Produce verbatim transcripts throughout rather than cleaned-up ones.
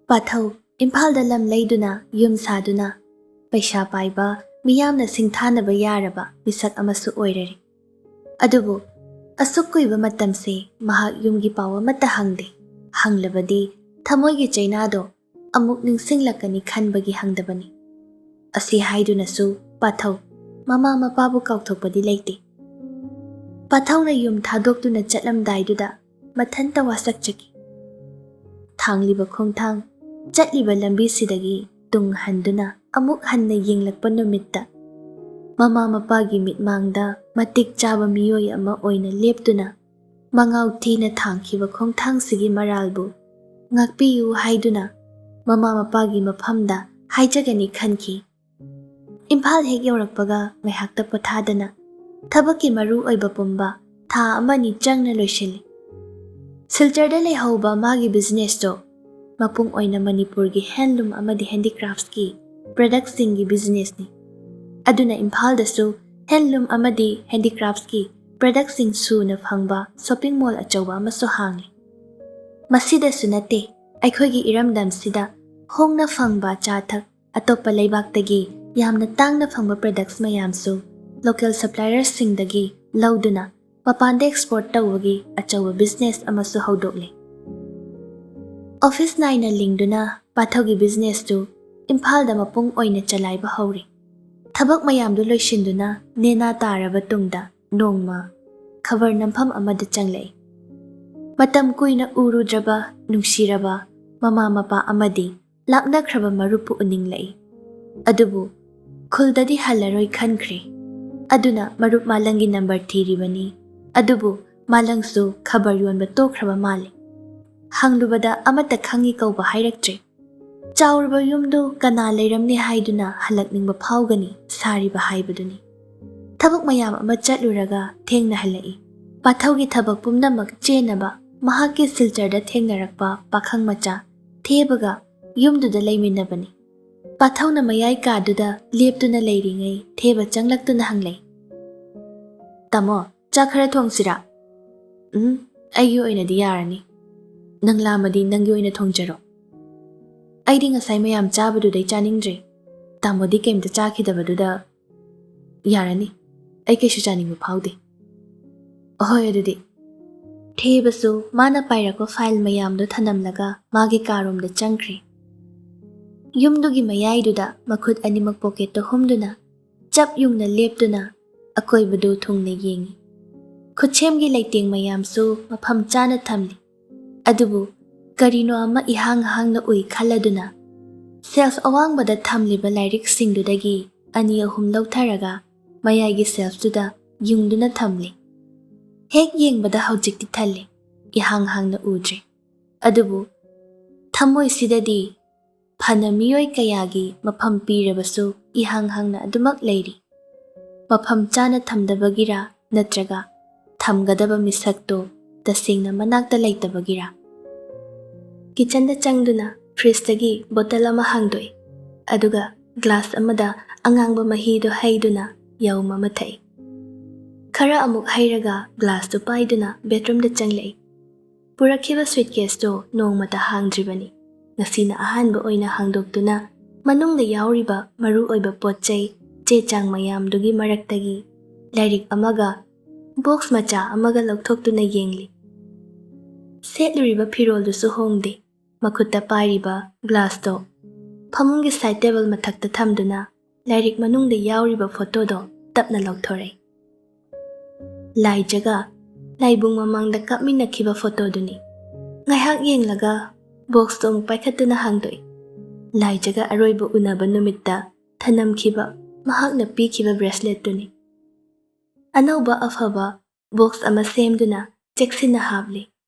ꯄꯥꯊꯧ ꯏꯝꯐꯥꯜꯗ ꯂꯝ ꯂꯩꯗꯨꯅ ꯌꯨꯝ ꯁꯥꯗꯨꯅ ꯄꯩꯁꯥ ꯄꯥꯏꯕ, ꯃꯤꯌꯥꯝꯅ ꯁꯤꯡꯊꯥꯅꯕ ꯌꯥꯔꯕ ꯃꯤꯁꯛ ꯑꯃꯁꯨ ꯑꯣꯏꯔꯔꯤ꯫ ꯑꯗꯨꯕꯨ ꯑꯁꯨꯛ ꯀꯨꯏꯕ ꯃꯇꯝꯁꯦ ꯃꯍꯥꯛ ꯌꯨꯝꯒꯤ ꯄꯥꯎ ꯑꯃꯠꯇ ꯍꯪꯗꯦ꯫ ꯍꯪꯂꯕꯗꯤ ꯊꯃꯣꯏꯒꯤ ꯆꯩꯅꯥꯗꯣ ꯑꯃꯨꯛ ꯅꯤꯡꯁꯤꯡꯂꯛꯀꯅꯤ ꯈꯟꯕꯒꯤ ꯍꯪꯗꯕꯅꯤ꯫ ꯑꯁꯤ ꯍꯥꯏꯗꯨꯅꯁꯨ ꯄꯥꯊꯧ ꯃꯃꯥ ꯃꯄꯥꯕꯨ ꯀꯥꯎꯊꯣꯛꯄꯗꯤ ꯂꯩꯇꯦ꯫ ꯄꯥꯊꯧꯅ ꯌꯨꯝ ꯊꯥꯗꯣꯛꯇꯨꯅ ꯆꯠꯂꯝꯗꯥꯏꯗꯨꯗ ꯃꯊꯟꯇ ꯋꯥꯁꯛꯆꯈꯤ꯫ ꯊꯥꯡꯂꯤꯕ ꯈꯣꯡꯊꯥꯡ, ꯆꯠꯂꯤꯕ ꯂꯝꯕꯤꯁꯤꯗꯒꯤ ꯇꯨꯡ ꯍꯟꯗꯨꯅ ꯑꯃꯨꯛ ꯍꯟꯅ ꯌꯦꯡꯂꯛꯄ ꯅꯨꯃꯤꯠꯇ ꯃꯃꯥ ꯃꯄꯥꯒꯤ ꯃꯤꯠꯃꯥꯡꯗ ꯃꯇꯤꯛ ꯆꯥꯕ ꯃꯤꯑꯣꯏ ꯑꯃ ꯑꯣꯏꯅ ꯂꯦꯞꯇꯨꯅ ꯃꯉꯥꯎ ꯊꯤꯅ ꯊꯥꯡꯈꯤꯕ ꯈꯣꯡꯊꯥꯡꯁꯤꯒꯤ ꯃꯔꯥꯜꯕꯨ ꯉꯥꯛꯄꯤꯌꯨ ꯍꯥꯏꯗꯨꯅ ꯃꯃꯥ ꯃꯄꯥꯒꯤ ꯃꯐꯝꯗ ꯍꯥꯏꯖꯒꯅꯤ ꯈꯟꯈꯤ꯫ ꯏꯝꯐꯥꯜ ꯍꯦꯛ ꯌꯧꯔꯛꯄꯒ ꯉꯥꯏꯍꯥꯛꯇ ꯄꯣꯊꯥꯗꯅ ꯊꯕꯛꯀꯤ ꯃꯔꯨ ꯑꯣꯏꯕ ꯄꯨꯝꯕ ꯊꯥ ꯑꯃꯅꯤ ꯆꯪꯅ ꯂꯣꯏꯁꯤꯜꯂꯤ꯫ ꯁꯤꯜꯆꯔꯗ ꯂꯩꯍꯧꯕ ꯃꯥꯒꯤ ꯕꯤꯖꯤꯅꯦꯁꯇꯣ ꯃꯄꯨꯡ ꯑꯣꯏꯅ ꯃꯅꯤꯄꯨꯔꯒꯤ ꯍꯦꯟꯂꯨꯝ ꯑꯃꯗꯤ ꯍꯦꯟꯗꯤꯀ꯭ꯔꯥꯐꯁꯀꯤ ꯄ꯭ꯔꯗꯛꯁꯤꯡꯒꯤ ꯕꯤꯖꯤꯅꯦꯁꯅꯤ꯫ ꯑꯗꯨꯅ ꯏꯝꯐꯥꯜꯗꯁꯨ ꯍꯦꯟꯂꯨꯝ ꯑꯃꯗꯤ ꯍꯦꯟꯗꯤꯀ꯭ꯔꯥꯐꯁꯀꯤ ꯄ꯭ꯔꯗꯛꯁꯤꯡ ꯁꯨꯅ ꯐꯪꯕ ꯁꯣꯞꯄꯤꯡ ꯃꯣꯜ ꯑꯆꯧꯕ ꯑꯃꯁꯨ ꯍꯥꯡꯂꯤ꯫ ꯃꯁꯤꯗꯁꯨ ꯅꯠꯇꯦ, ꯑꯩꯈꯣꯏꯒꯤ ꯏꯔꯝꯗꯝꯁꯤꯗ ꯍꯣꯡꯅ ꯐꯪꯕ ꯑꯆꯥ ꯑꯊꯛ, ꯑꯇꯣꯞꯄ ꯂꯩꯕꯥꯛꯇꯒꯤ ꯌꯥꯝꯅ ꯇꯥꯡꯅ ꯐꯪꯕ ꯄ꯭ꯔꯗꯛꯁ ꯃꯌꯥꯝꯁꯨ ꯂꯣꯀꯦꯜ ꯁꯄ꯭ꯂꯥꯏꯌꯔꯁꯤꯡꯗꯒꯤ ꯂꯧꯗꯨꯅ ꯃꯄꯥꯟꯗ ꯑꯦꯛꯁꯄꯣꯔꯠ ꯇꯧꯕꯒꯤ ꯑꯆꯧꯕ ꯕꯤꯖꯤꯅꯦꯁ ꯑꯃꯁꯨ ꯍꯧꯗꯣꯛꯂꯦ꯫ ꯑꯣꯐꯤꯁ ꯅꯥꯏꯅ ꯂꯤꯡꯗꯨꯅ ꯄꯥꯊꯧꯒꯤ ꯕꯤꯖꯤꯅꯦꯁꯇꯨ ꯏꯝꯐꯥꯜꯗ ꯃꯄꯨꯡ ꯑꯣꯏꯅ ꯆꯂꯥꯏꯕ ꯍꯧꯔꯦ꯫ ꯊꯕꯛ ꯃꯌꯥꯝꯗꯨ ꯂꯣꯏꯁꯤꯟꯗꯨꯅ ꯅꯦꯅꯥ ꯇꯥꯔꯕ ꯇꯨꯡꯗ ꯅꯣꯡꯃ ꯈꯕꯔ ꯅꯝꯐꯝ ꯑꯃꯗ ꯆꯪꯂꯛꯏ꯫ ꯃꯇꯝ ꯀꯨꯏꯅ ꯎꯔꯨꯗ꯭ꯔꯕ ꯅꯨꯡꯁꯤꯔꯕ ꯃꯃꯥ ꯃꯄꯥ ꯑꯃꯗꯤ ꯂꯥꯞꯅꯈ꯭ꯔꯕ ꯃꯔꯨꯞꯄꯨ ꯎꯅꯤꯡꯂꯛꯏ꯫ ꯑꯗꯨꯕꯨ ꯈꯨꯜꯗꯗꯤ ꯍꯜꯂꯔꯣꯏ ꯈꯟꯈ꯭ꯔꯦ꯫ ꯑꯗꯨꯅ ꯃꯔꯨꯞ ꯃꯥꯂꯪꯒꯤ ꯅꯝꯕꯔ ꯊꯤꯔꯤꯕꯅꯤ꯫ ꯑꯗꯨꯕꯨ ꯃꯥꯂꯪꯁꯨ ꯈꯕꯔ ꯌꯣꯟꯕ ꯇꯣꯛꯈ꯭ꯔꯕ ꯃꯥꯜꯂꯤ꯫ ꯍꯪꯂꯨꯕꯗ ꯑꯃꯠꯇ ꯈꯪꯏ ꯀꯧꯕ ꯍꯥꯏꯔꯛꯇ꯭ꯔꯦ꯫ ꯆꯥꯎꯔꯕ ꯌꯨꯝꯗꯨ ꯀꯅꯥ ꯂꯩꯔꯝꯅꯤ ꯍꯥꯏꯗꯨꯅ ꯍꯜꯂꯛꯅꯤꯡꯕ ꯐꯥꯎꯒꯅꯤ ꯁꯥꯔꯤꯕ ꯍꯥꯏꯕꯗꯨꯅꯤ꯫ ꯊꯕꯛ ꯃꯌꯥꯝ ꯑꯃ ꯆꯠꯂꯨꯔꯒ ꯊꯦꯡꯅ ꯍꯜꯂꯛꯏ꯫ ꯄꯥꯊꯧꯒꯤ ꯊꯕꯛ ꯄꯨꯝꯅꯃꯛ ꯆꯦꯟꯅꯕ ꯃꯍꯥꯛꯀꯤ ꯁꯤꯜꯆꯔꯗ ꯊꯦꯡꯅꯔꯛꯄ ꯄꯥꯈꯪ ꯃꯆꯥ ꯊꯦꯕꯒ ꯌꯨꯝꯗꯨꯗ ꯂꯩꯃꯤꯟꯅꯕꯅꯤ꯫ ꯄꯥꯊꯧꯅ ꯃꯌꯥꯏ ꯀꯥꯗꯨꯗ ꯂꯦꯞꯇꯨꯅ ꯂꯩꯔꯤꯉꯩ ꯊꯦꯕ ꯆꯪꯂꯛꯇꯨꯅ ꯍꯪꯂꯛꯏ, "ꯇꯥꯃꯣ, ꯆꯥꯛ ꯈꯔ ꯊꯣꯡꯁꯤꯔꯥ?" "ꯎꯝ, ꯑꯩꯒꯤ ꯑꯣꯏꯅꯗꯤ ꯌꯥꯔꯅꯤ꯫ "ꯅꯪ ꯂꯥꯝꯃꯗꯤ ꯅꯪꯒꯤ ꯑꯣꯏꯅ ꯊꯣꯡꯖꯔꯣ꯫ ꯑꯩꯗꯤ ꯉꯁꯥꯏ ꯃꯌꯥꯝ ꯆꯥꯕꯗꯨꯗꯩ ꯆꯥꯅꯤꯡꯗ꯭ꯔꯦ꯫ ꯇꯥꯃꯣꯗꯤ ꯀꯩꯝꯇ ꯆꯥꯈꯤꯗꯕꯗꯨꯗ ꯌꯥꯔꯅꯤ꯫ ꯑꯩ ꯀꯩꯁꯨ ꯆꯥꯅꯤꯡꯕ ꯐꯥꯎꯗꯦ꯫ ꯑꯍꯣꯏ ꯑꯗꯨꯗꯤ꯫" ꯊꯦꯕꯁꯨ ꯃꯥꯅ ꯄꯥꯏꯔꯛꯄ ꯐꯥꯏꯜ ꯃꯌꯥꯝꯗꯣ ꯊꯅꯝꯂꯒ ꯃꯥꯒꯤ ꯀꯥꯔꯣꯝꯗ ꯆꯪꯈ꯭ꯔꯦ꯫ ꯌꯨꯝꯗꯨꯒꯤ ꯃꯌꯥꯏꯗꯨꯗ ꯃꯈꯨꯠ ꯑꯅꯤꯃꯛ ꯄꯣꯀꯦꯠꯇ ꯍꯨꯝꯗꯨꯅ ꯆꯞ ꯌꯨꯡꯅ ꯂꯦꯞꯇꯨꯅ ꯑꯀꯣꯏꯕꯗꯨ ꯊꯨꯡꯅ ꯌꯦꯡꯏ꯫ ꯈꯨꯠꯁꯦꯝꯒꯤ ꯂꯩꯇꯦꯡ ꯃꯌꯥꯝꯁꯨ ꯃꯐꯝ ꯆꯥꯅ ꯊꯝꯂꯤ꯫ ꯑꯗꯨꯕꯨ ꯀꯔꯤꯅꯣ ꯑꯃ ꯏꯍꯥꯡ ꯍꯥꯡꯅ ꯎꯏ ꯈꯜꯂꯗꯨꯅ ꯁꯦꯜꯐ ꯑꯋꯥꯡꯕꯗ ꯊꯝꯂꯤꯕ ꯂꯥꯏꯔꯤꯛꯁꯤꯡꯗꯨꯗꯒꯤ ꯑꯅꯤ ꯑꯍꯨꯝ ꯂꯧꯊꯔꯒ ꯃꯌꯥꯏꯒꯤ ꯁꯦꯜꯐꯇꯨꯗ ꯌꯨꯡꯗꯨꯅ ꯊꯝꯂꯤ꯫ ꯍꯦꯛ ꯌꯦꯡꯕꯗ ꯍꯧꯖꯤꯛꯇꯤ ꯊꯜꯂꯤ, ꯏꯍꯥꯡ ꯍꯥꯡꯅ ꯎꯗ꯭ꯔꯦ꯫ ꯑꯗꯨꯕꯨ ꯊꯃꯣꯏꯁꯤꯗꯗꯤ ꯐꯅ ꯃꯤꯑꯣꯏ ꯀꯌꯥꯒꯤ ꯃꯐꯝ ꯄꯤꯔꯕꯁꯨ ꯏꯍꯥꯡ ꯍꯥꯡꯅ ꯑꯗꯨꯃꯛ ꯂꯩꯔꯤ꯫ ꯃꯐꯝ ꯆꯥꯅ ꯊꯝꯗꯕꯒꯤꯔꯥ ꯅꯠꯇ꯭ꯔꯒ ꯊꯝꯒꯗꯕ ꯃꯤꯁꯛꯇꯣ ꯇꯁꯦꯡꯅ ꯃꯅꯥꯛꯇ ꯂꯩꯇꯕꯒꯤꯔꯥ? ꯀꯤꯆꯟꯗ ꯆꯪꯗꯨꯅ ꯐ꯭ꯔꯤꯖꯇꯒꯤ ꯕꯣꯇꯜ ꯑꯃ ꯍꯥꯡꯗꯣꯛꯏ, ꯑꯗꯨꯒ ꯒ꯭ꯂꯥꯁ ꯑꯃꯗ ꯑꯉꯥꯡꯕ ꯃꯍꯤꯗꯣ ꯍꯩꯗꯨꯅ ꯌꯥꯎꯝ ꯑꯃ ꯊꯛꯏ꯫ ꯈꯔ ꯑꯃꯨꯛ ꯍꯩꯔꯒ ꯒ꯭ꯂꯥꯁꯇꯨ ꯄꯥꯏꯗꯨꯅ ꯕꯦꯗꯔꯨꯝꯗ ꯆꯪꯂꯛꯏ꯫ ꯄꯨꯔꯛꯈꯤꯕ ꯁꯨꯏꯠꯀꯦꯁꯇꯨ ꯅꯣꯡꯃꯇ ꯍꯥꯡꯗ꯭ꯔꯤꯕꯅꯤ꯫ ꯉꯁꯤꯅ ꯑꯍꯥꯟꯕ ꯑꯣꯏꯅ ꯍꯥꯡꯗꯣꯛꯇꯨꯅ ꯃꯅꯨꯡꯗ ꯌꯥꯎꯔꯤꯕ ꯃꯔꯨ ꯑꯣꯏꯕ ꯄꯣꯠ ꯆꯩ, ꯆꯦ ꯆꯥꯡ ꯃꯌꯥꯝꯗꯨꯒꯤ ꯃꯔꯛꯇꯒꯤ ꯂꯥꯏꯔꯤꯛ ꯑꯃꯒ ꯕꯣꯛꯁ ꯃꯆꯥ ꯑꯃꯒ ꯂꯧꯊꯣꯛꯇꯨꯅ ꯌꯦꯡꯂꯤ꯫ ꯁꯦꯠꯂꯨꯔꯤꯕ ꯐꯤꯔꯣꯜꯗꯨꯁꯨ ꯍꯣꯡꯗꯦ꯫ ꯃꯈꯨꯠꯇ ꯄꯥꯏꯔꯤꯕ ꯒ꯭ꯂꯥꯁꯇꯣ ꯐꯃꯨꯡꯒꯤ ꯁꯥꯏꯠ ꯇꯦꯕꯜ ꯃꯊꯛꯇ ꯊꯝꯗꯨꯅ ꯂꯥꯏꯔꯤꯛ ꯃꯅꯨꯡꯗ ꯌꯥꯎꯔꯤꯕ ꯐꯣꯇꯣꯗꯣ ꯇꯞꯅ ꯂꯧꯊꯣꯔꯛꯏ꯫ ꯂꯥꯏꯖꯒ ꯂꯥꯏꯕꯨꯡ ꯃꯃꯥꯡꯗ ꯀꯥꯞꯃꯤꯟꯅꯈꯤꯕ ꯐꯣꯇꯣꯗꯨꯅꯤ꯫ ꯉꯥꯏꯍꯥꯛ ꯌꯦꯡꯂꯒ ꯕꯣꯛꯁꯇꯣ ꯑꯃꯨꯛ ꯄꯥꯏꯈꯠꯇꯨꯅ ꯍꯥꯡꯗꯣꯛꯏ꯫ ꯂꯥꯏꯖꯒ ꯑꯔꯣꯏꯕ ꯎꯅꯕ ꯅꯨꯃꯤꯠꯇ ꯊꯅꯝꯈꯤꯕ ꯃꯍꯥꯛꯅ ꯄꯤꯈꯤꯕ ꯕ꯭ꯔꯦꯁꯂꯦꯠꯇꯨꯅꯤ꯫ ꯑꯅꯧꯕ ꯑꯐꯕ ꯕꯣꯛꯁ ꯑꯃ ꯁꯦꯝꯗꯨꯅ ꯆꯦꯛꯁꯤꯟꯅ ꯍꯥꯞꯂꯤ꯫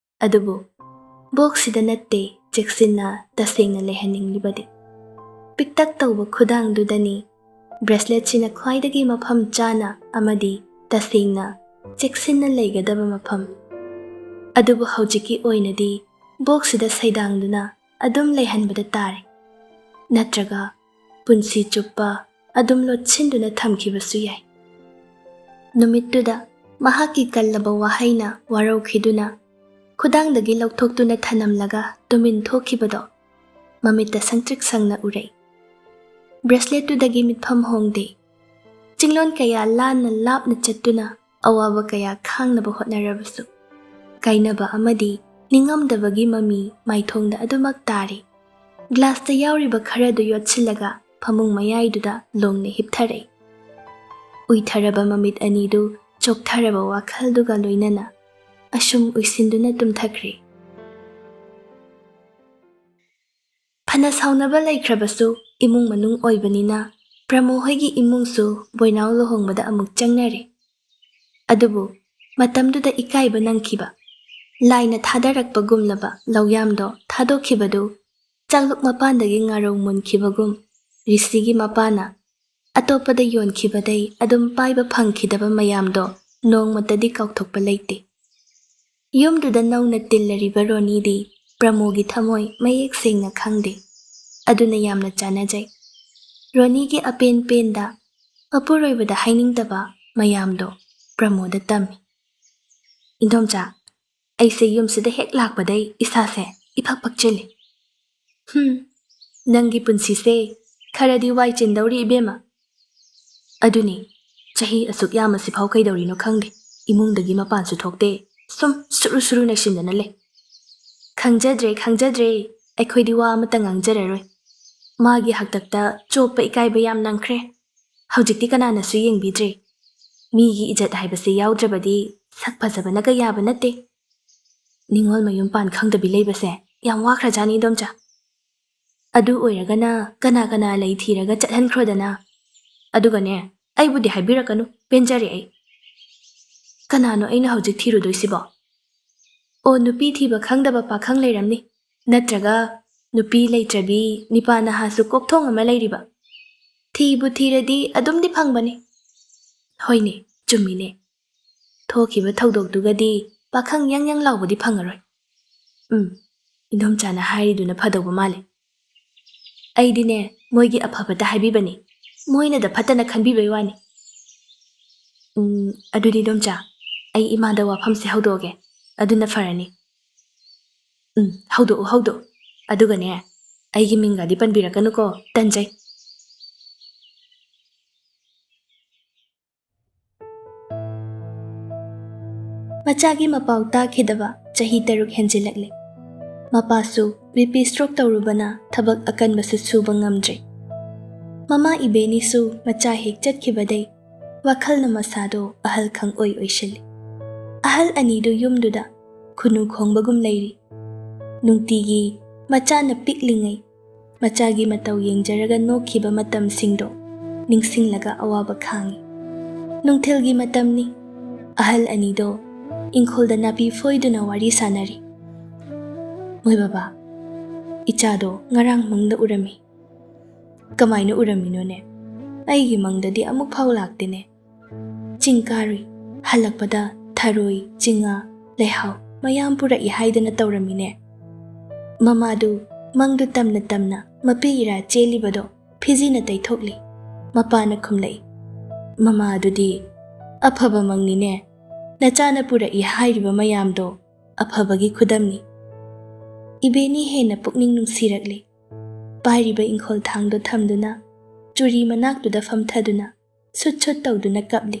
ꯑꯗꯨꯕꯨ ꯕꯣꯛꯁꯁꯤꯗ ꯅꯠꯇꯦ ꯆꯦꯛꯁꯤꯟꯅ ꯇꯁꯦꯡꯅ ꯂꯩꯍꯟꯅꯤꯡꯂꯤꯕꯗꯤ꯫ ꯄꯤꯛꯇꯛ ꯇꯧꯕ ꯈꯨꯗꯥꯡꯗꯨꯗꯅꯤ ꯕ꯭ꯔꯦꯁꯂꯦꯠꯁꯤꯅ ꯈ꯭ꯋꯥꯏꯗꯒꯤ ꯃꯐꯝ ꯆꯥꯅ ꯑꯃꯗꯤ ꯇꯁꯦꯡꯅ ꯆꯦꯛꯁꯤꯟꯅ ꯂꯩꯒꯗꯕ ꯃꯐꯝ꯫ ꯑꯗꯨꯕꯨ ꯍꯧꯖꯤꯛꯀꯤ ꯑꯣꯏꯅꯗꯤ ꯕꯣꯛꯁꯁꯤꯗ ꯁꯩꯗꯥꯡꯗꯨꯅ ꯑꯗꯨꯝ ꯂꯩꯍꯟꯕꯗ ꯇꯥꯔꯦ꯫ ꯅꯠꯇ꯭ꯔꯒ ꯄꯨꯟꯁꯤ ꯆꯨꯞꯄ ꯑꯗꯨꯝ ꯂꯣꯠꯁꯤꯟꯗꯨꯅ ꯊꯝꯈꯤꯕꯁꯨ ꯌꯥꯏ꯫ ꯅꯨꯃꯤꯠꯇꯨꯗ ꯃꯍꯥꯛꯀꯤ ꯀꯜꯂꯕ ꯋꯥꯍꯩꯅ ꯋꯥꯔꯧꯈꯤꯗꯨꯅ ꯈꯨꯗꯥꯡꯗꯒꯤ ꯂꯧꯊꯣꯛꯇꯨꯅ ꯊꯅꯝꯂꯒ ꯇꯨꯃꯤꯟ ꯊꯣꯛꯈꯤꯕꯗꯣ ꯃꯃꯤꯠꯇ ꯁꯪꯇ꯭ꯔꯤꯛ ꯁꯪꯅ ꯎꯔꯛꯏ꯫ ꯕ꯭ꯔꯦꯁꯂꯦꯠꯇꯨꯗꯒꯤ ꯃꯤꯠꯐꯝ ꯍꯣꯡꯗꯦ꯫ ꯆꯤꯡꯂꯣꯟ ꯀꯌꯥ ꯂꯥꯟꯅ ꯂꯥꯞꯅ ꯆꯠꯇꯨꯅ ꯑꯋꯥꯕ ꯀꯌꯥ ꯈꯥꯡꯅꯕ ꯍꯣꯠꯅꯔꯕꯁꯨ, ꯀꯥꯏꯅꯕ ꯑꯃꯗꯤ ꯅꯤꯡꯉꯝꯗꯕꯒꯤ ꯃꯃꯤ ꯃꯥꯏꯊꯣꯡꯗ ꯑꯗꯨꯃꯛ ꯇꯥꯔꯤ꯫ ꯒ꯭ꯂꯥꯁꯇ ꯌꯥꯎꯔꯤꯕ ꯈꯔꯗꯨ ꯌꯣꯠꯁꯤꯜꯂꯒ ꯐꯃꯨꯡ ꯃꯌꯥꯏꯗꯨꯗ ꯂꯣꯡꯅ ꯍꯤꯞꯊꯔꯛꯏ꯫ ꯎꯏꯊꯔꯕ ꯃꯃꯤꯠ ꯑꯅꯤꯗꯨ ꯆꯣꯛꯊꯔꯕ ꯋꯥꯈꯜꯗꯨꯒ ꯂꯣꯏꯅꯅ ꯑꯁꯨꯝ ꯎꯏꯁꯤꯟꯗꯨꯅ ꯇꯨꯝꯊꯈ꯭ꯔꯦ꯫ ꯐꯅ ꯁꯥꯎꯅꯕ ꯂꯩꯈ꯭ꯔꯕꯁꯨ, ꯏꯃꯨꯡ ꯃꯅꯨꯡ ꯑꯣꯏꯕꯅꯤꯅ ꯄ꯭ꯔꯃꯣ ꯍꯣꯏꯒꯤ ꯏꯃꯨꯡꯁꯨ ꯕꯣꯏꯅꯥꯎ ꯂꯨꯍꯣꯡꯕꯗ ꯑꯃꯨꯛ ꯆꯪꯅꯔꯦ꯫ ꯑꯗꯨꯕꯨ ꯃꯇꯝꯗꯨꯗ ꯏꯀꯥꯏꯕ ꯅꯪꯈꯤꯕ, ꯂꯥꯏꯅ ꯊꯥꯗꯔꯛꯄꯒꯨꯝꯂꯕ ꯂꯧꯌꯥꯝꯗꯣ ꯊꯥꯗꯣꯛꯈꯤꯕꯗꯨ ꯆꯥꯛꯂꯨꯛ ꯃꯄꯥꯟꯗꯒꯤ ꯉꯥꯔꯧ ꯃꯨꯟꯈꯤꯕꯒꯨꯝ, ꯔꯤꯁꯤꯒꯤ ꯃꯄꯥꯅ ꯑꯇꯣꯞꯄꯗ ꯌꯣꯟꯈꯤꯕꯗꯩ ꯑꯗꯨꯝ ꯄꯥꯏꯕ ꯐꯪꯈꯤꯗꯕ ꯃꯌꯥꯝꯗꯣ ꯅꯣꯡꯃꯇꯗꯤ ꯀꯥꯎꯊꯣꯛꯄ ꯂꯩꯇꯦ꯫ ꯌꯨꯝꯗꯨꯗ ꯅꯧꯅ ꯇꯤꯜꯂꯔꯤꯕ ꯔꯣꯅꯤꯗꯤ ꯄ꯭ꯔꯃꯣꯒꯤ ꯊꯃꯣꯏ ꯃꯌꯦꯛ ꯁꯦꯡꯅ ꯈꯪꯗꯦ꯫ ꯑꯗꯨꯅ ꯌꯥꯝꯅ ꯆꯥꯟꯅꯖꯩ꯫ ꯔꯣꯅꯤꯒꯤ ꯑꯄꯦꯟ ꯄꯦꯟꯗ, ꯃꯄꯨꯔꯣꯏꯕꯗ ꯍꯥꯏꯅꯤꯡꯗꯕ ꯃꯌꯥꯝꯗꯣ ꯄ꯭ꯔꯃꯣꯗ ꯇꯝꯃꯤ꯫ "ꯏꯟꯗꯣꯝꯆꯥ, ꯑꯩꯁꯦ ꯌꯨꯝꯁꯤꯗ ꯍꯦꯛ ꯂꯥꯛꯄꯗꯩ ꯏꯁꯥꯁꯦ ꯏꯐꯛ ꯐꯛꯆꯤꯜꯂꯤ꯫ ꯍꯨꯝ, ꯅꯪꯒꯤ ꯄꯨꯟꯁꯤꯁꯦ ꯈꯔꯗꯤ ꯋꯥꯏ ꯆꯤꯟꯗꯧꯔꯤ ꯏꯕꯦꯝꯃ꯫ ꯑꯗꯨꯅꯤ, ꯆꯍꯤ ꯑꯁꯨꯛ ꯌꯥꯝꯃꯁꯤꯐꯥꯎ ꯀꯩꯗꯧꯔꯤꯅꯣ ꯈꯪꯗꯦ, ꯏꯃꯨꯡꯗꯒꯤ ꯃꯄꯥꯟꯁꯨ ꯊꯣꯛꯇꯦ, ꯁꯨꯝ ꯁꯨꯔꯨ ꯁꯨꯔꯨ ꯅꯩꯁꯤꯟꯗꯅ ꯂꯩ꯫ ꯈꯪꯖꯗ꯭ꯔꯦ, ꯈꯪꯖꯗ꯭ꯔꯦ, ꯑꯩꯈꯣꯏꯗꯤ ꯋꯥ ꯑꯃꯠꯇ ꯉꯥꯡꯖꯔꯔꯣꯏ꯫ ꯃꯥꯒꯤ ꯍꯥꯛꯇꯛꯇ ꯆꯣꯞꯄ ꯏꯀꯥꯏꯕ ꯌꯥꯝ ꯅꯪꯈ꯭ꯔꯦ꯫ ꯍꯧꯖꯤꯛꯇꯤ ꯀꯅꯥꯅꯁꯨ ꯌꯦꯡꯕꯤꯗ꯭ꯔꯦ꯫ ꯃꯤꯒꯤ ꯏꯖꯠ ꯍꯥꯏꯕꯁꯦ ꯌꯥꯎꯗ꯭ꯔꯕꯗꯤ ꯁꯛ ꯐꯖꯕꯅꯒ ꯌꯥꯕ ꯅꯠꯇꯦ꯫ ꯅꯤꯉꯣꯜ ꯃꯌꯨꯝ ꯄꯥꯟ ꯈꯪꯗꯕꯤ ꯂꯩꯕꯁꯦ ꯌꯥꯝ ꯋꯥꯈ꯭ꯔꯖꯥꯠꯅꯤ, ꯏꯗꯣꯝꯆꯥ꯫ ꯑꯗꯨ ꯑꯣꯏꯔꯒꯅ ꯀꯅꯥ ꯀꯅꯥ ꯂꯩ ꯊꯤꯔꯒ ꯆꯠꯍꯟꯈ꯭ꯔꯣꯗꯅ꯫ ꯑꯗꯨꯒꯅꯦ, ꯑꯩꯕꯨꯗꯤ ꯍꯥꯏꯕꯤꯔꯛꯀꯅꯨ, ꯄꯦꯟꯖꯔꯦ ꯑꯩ꯫ ꯀꯅꯥꯅꯣ ꯑꯩꯅ ꯍꯧꯖꯤꯛ ꯊꯤꯔꯨꯗꯣꯏꯁꯤꯕꯣ? ꯑꯣ, ꯅꯨꯄꯤ ꯊꯤꯕ ꯈꯪꯗꯕ ꯄꯥꯈꯪ ꯂꯩꯔꯝꯅꯤ, ꯅꯠꯇ꯭ꯔꯒ ꯅꯨꯄꯤ ꯂꯩꯇ꯭ꯔꯕꯤ ꯅꯤꯄꯥ ꯅꯍꯥꯁꯨ ꯀꯣꯛꯊꯣꯡ ꯑꯃ ꯂꯩꯔꯤꯕ꯫ ꯊꯤꯕꯨ ꯊꯤꯔꯗꯤ ꯑꯗꯨꯝꯗꯤ ꯐꯪꯕꯅꯤ꯫ ꯍꯣꯏꯅꯦ, ꯆꯨꯝꯃꯤꯅꯦ꯫ ꯊꯣꯛꯈꯤꯕ ꯊꯧꯗꯣꯛꯇꯨꯒꯗꯤ ꯄꯥꯈꯪ ꯌꯥꯡ ꯌꯥꯡ ꯂꯥꯎꯕꯗꯤ ꯐꯪꯉꯔꯣꯏ꯫ ꯎꯝ, ꯏꯟꯗꯣꯝꯆꯥꯅ ꯍꯥꯏꯔꯤꯗꯨꯅ ꯐꯗꯧꯕ ꯃꯥꯜꯂꯦ꯫ ꯑꯩꯗꯤꯅꯦ, ꯃꯣꯏꯒꯤ ꯑꯐꯕꯇ ꯍꯥꯏꯕꯤꯕꯅꯤ, ꯃꯣꯏꯅꯗ ꯐꯠꯇꯅ ꯈꯟꯕꯤꯕꯩ ꯋꯥꯅꯤ꯫ ꯎꯝ, ꯑꯗꯨꯗꯤ ꯏꯗꯣꯝꯆꯥ, ꯑꯩ ꯏꯃꯥꯗ ꯋꯥꯐꯝꯁꯦ ꯍꯧꯗꯣꯛꯑꯒꯦ, ꯑꯗꯨꯅ ꯐꯔꯅꯤ꯫ ꯎꯝ, ꯍꯧꯗꯣꯛꯎ, ꯍꯧꯗꯣꯛꯎ꯫ ꯑꯗꯨꯒꯅꯦ, ꯑꯩꯒꯤ ꯃꯤꯡꯒꯗꯤ ꯄꯟꯕꯤꯔꯛꯀꯅꯨꯀꯣ, ꯇꯟꯖꯩ꯫ ꯃꯆꯥꯒꯤ ꯃꯄꯥꯎ ꯇꯥꯈꯤꯗꯕ ꯆꯍꯤ ꯇꯔꯨꯛ ꯍꯦꯟꯖꯤꯜꯂꯛꯂꯦ꯫ ꯃꯄꯥꯁꯨ ꯕꯤ ꯄꯤ ꯁ꯭ꯇ꯭ꯔꯣꯛ ꯇꯧꯔꯨꯕꯅ ꯊꯕꯛ ꯑꯀꯟꯕꯁꯨ ꯁꯨꯕ ꯉꯝꯗ꯭ꯔꯦ꯫ ꯃꯃꯥ ꯏꯕꯦꯅꯤꯁꯨ ꯃꯆꯥ ꯍꯦꯛ ꯆꯠꯈꯤꯕꯗꯩ ꯋꯥꯈꯜꯅ ꯃꯁꯥꯗꯣ ꯑꯍꯜ ꯈꯪ ꯑꯣꯏ ꯑꯣꯏꯁꯤꯜꯂꯤ꯫ ꯑꯍꯜ ꯑꯅꯤꯗꯨ ꯌꯨꯝꯗꯨꯗ ꯈꯨꯅꯨ ꯈꯣꯡꯕꯒꯨꯝ ꯂꯩꯔꯤ꯫ ꯅꯨꯡꯇꯤꯒꯤ ꯃꯆꯥꯅ ꯄꯤꯛꯂꯤꯉꯩ ꯃꯆꯥꯒꯤ ꯃꯇꯧ ꯌꯦꯡꯖꯔꯒ ꯅꯣꯛꯈꯤꯕ ꯃꯇꯝꯁꯤꯡꯗꯣ ꯅꯤꯡꯁꯤꯡꯂꯒ ꯑꯋꯥꯕ ꯈꯥꯡꯉꯤ꯫ ꯅꯨꯡꯊꯤꯜꯒꯤ ꯃꯇꯝꯅꯤ꯫ ꯑꯍꯜ ꯑꯅꯤꯗꯣ ꯏꯪꯈꯣꯜꯗ ꯅꯥꯄꯤ ꯐꯣꯏꯗꯨꯅ ꯋꯥꯔꯤ ꯁꯥꯟꯅꯔꯤ꯫ "ꯃꯣꯏ ꯕꯕꯥ, ꯏꯆꯥꯗꯣ ꯉꯔꯥꯡ ꯃꯪꯗ ꯎꯔꯝꯃꯤ꯫" "ꯀꯃꯥꯏꯅ ꯎꯔꯝꯃꯤꯅꯣꯅꯦ? ꯑꯩꯒꯤ ꯃꯪꯗꯗꯤ ꯑꯃꯨꯛ ꯐꯥꯎ ꯂꯥꯛꯇꯦꯅꯦ꯫ ꯆꯤꯡ ꯀꯥꯔꯨꯏ, ꯍꯜꯂꯛꯄꯗ ꯊꯔꯣꯏ, ꯆꯤꯉꯥ, ꯂꯩꯍꯥꯎ ꯃꯌꯥꯝ ꯄꯨꯔꯛꯏ ꯍꯥꯏꯗꯅ ꯇꯧꯔꯝꯃꯤꯅꯦ꯫" ꯃꯃꯥꯗꯨ ꯃꯪꯗꯨ ꯇꯝꯅ ꯇꯝꯅ ꯃꯄꯤ ꯏꯔꯥ ꯆꯦꯜꯂꯤꯕꯗꯣ ꯐꯤꯖꯤꯅ ꯇꯩꯊꯣꯛꯂꯤ꯫ ꯃꯄꯥꯅ ꯈꯨꯝꯂꯛꯏ, "ꯃꯃꯥ, ꯑꯗꯨꯗꯤ ꯑꯐꯕ ꯃꯪꯅꯤꯅꯦ꯫ ꯅꯆꯥꯅ ꯄꯨꯔꯛꯏ ꯍꯥꯏꯔꯤꯕ ꯃꯌꯥꯝꯗꯣ ꯑꯐꯕꯒꯤ ꯈꯨꯗꯝꯅꯤ꯫" ꯏꯕꯦꯅꯤ ꯍꯦꯟꯅ ꯄꯨꯛꯅꯤꯡ ꯅꯨꯡꯁꯤꯔꯛꯂꯤ꯫ ꯄꯥꯏꯔꯤꯕ ꯏꯪꯈꯣꯜ ꯊꯥꯡꯗꯣ ꯊꯝꯗꯨꯅ ꯆꯨꯔꯤ ꯃꯅꯥꯛꯇꯨꯗ ꯐꯝꯊꯗꯨꯅ ꯁꯨꯠ ꯁꯨꯠ ꯇꯧꯗꯨꯅ ꯀꯞꯂꯤ꯫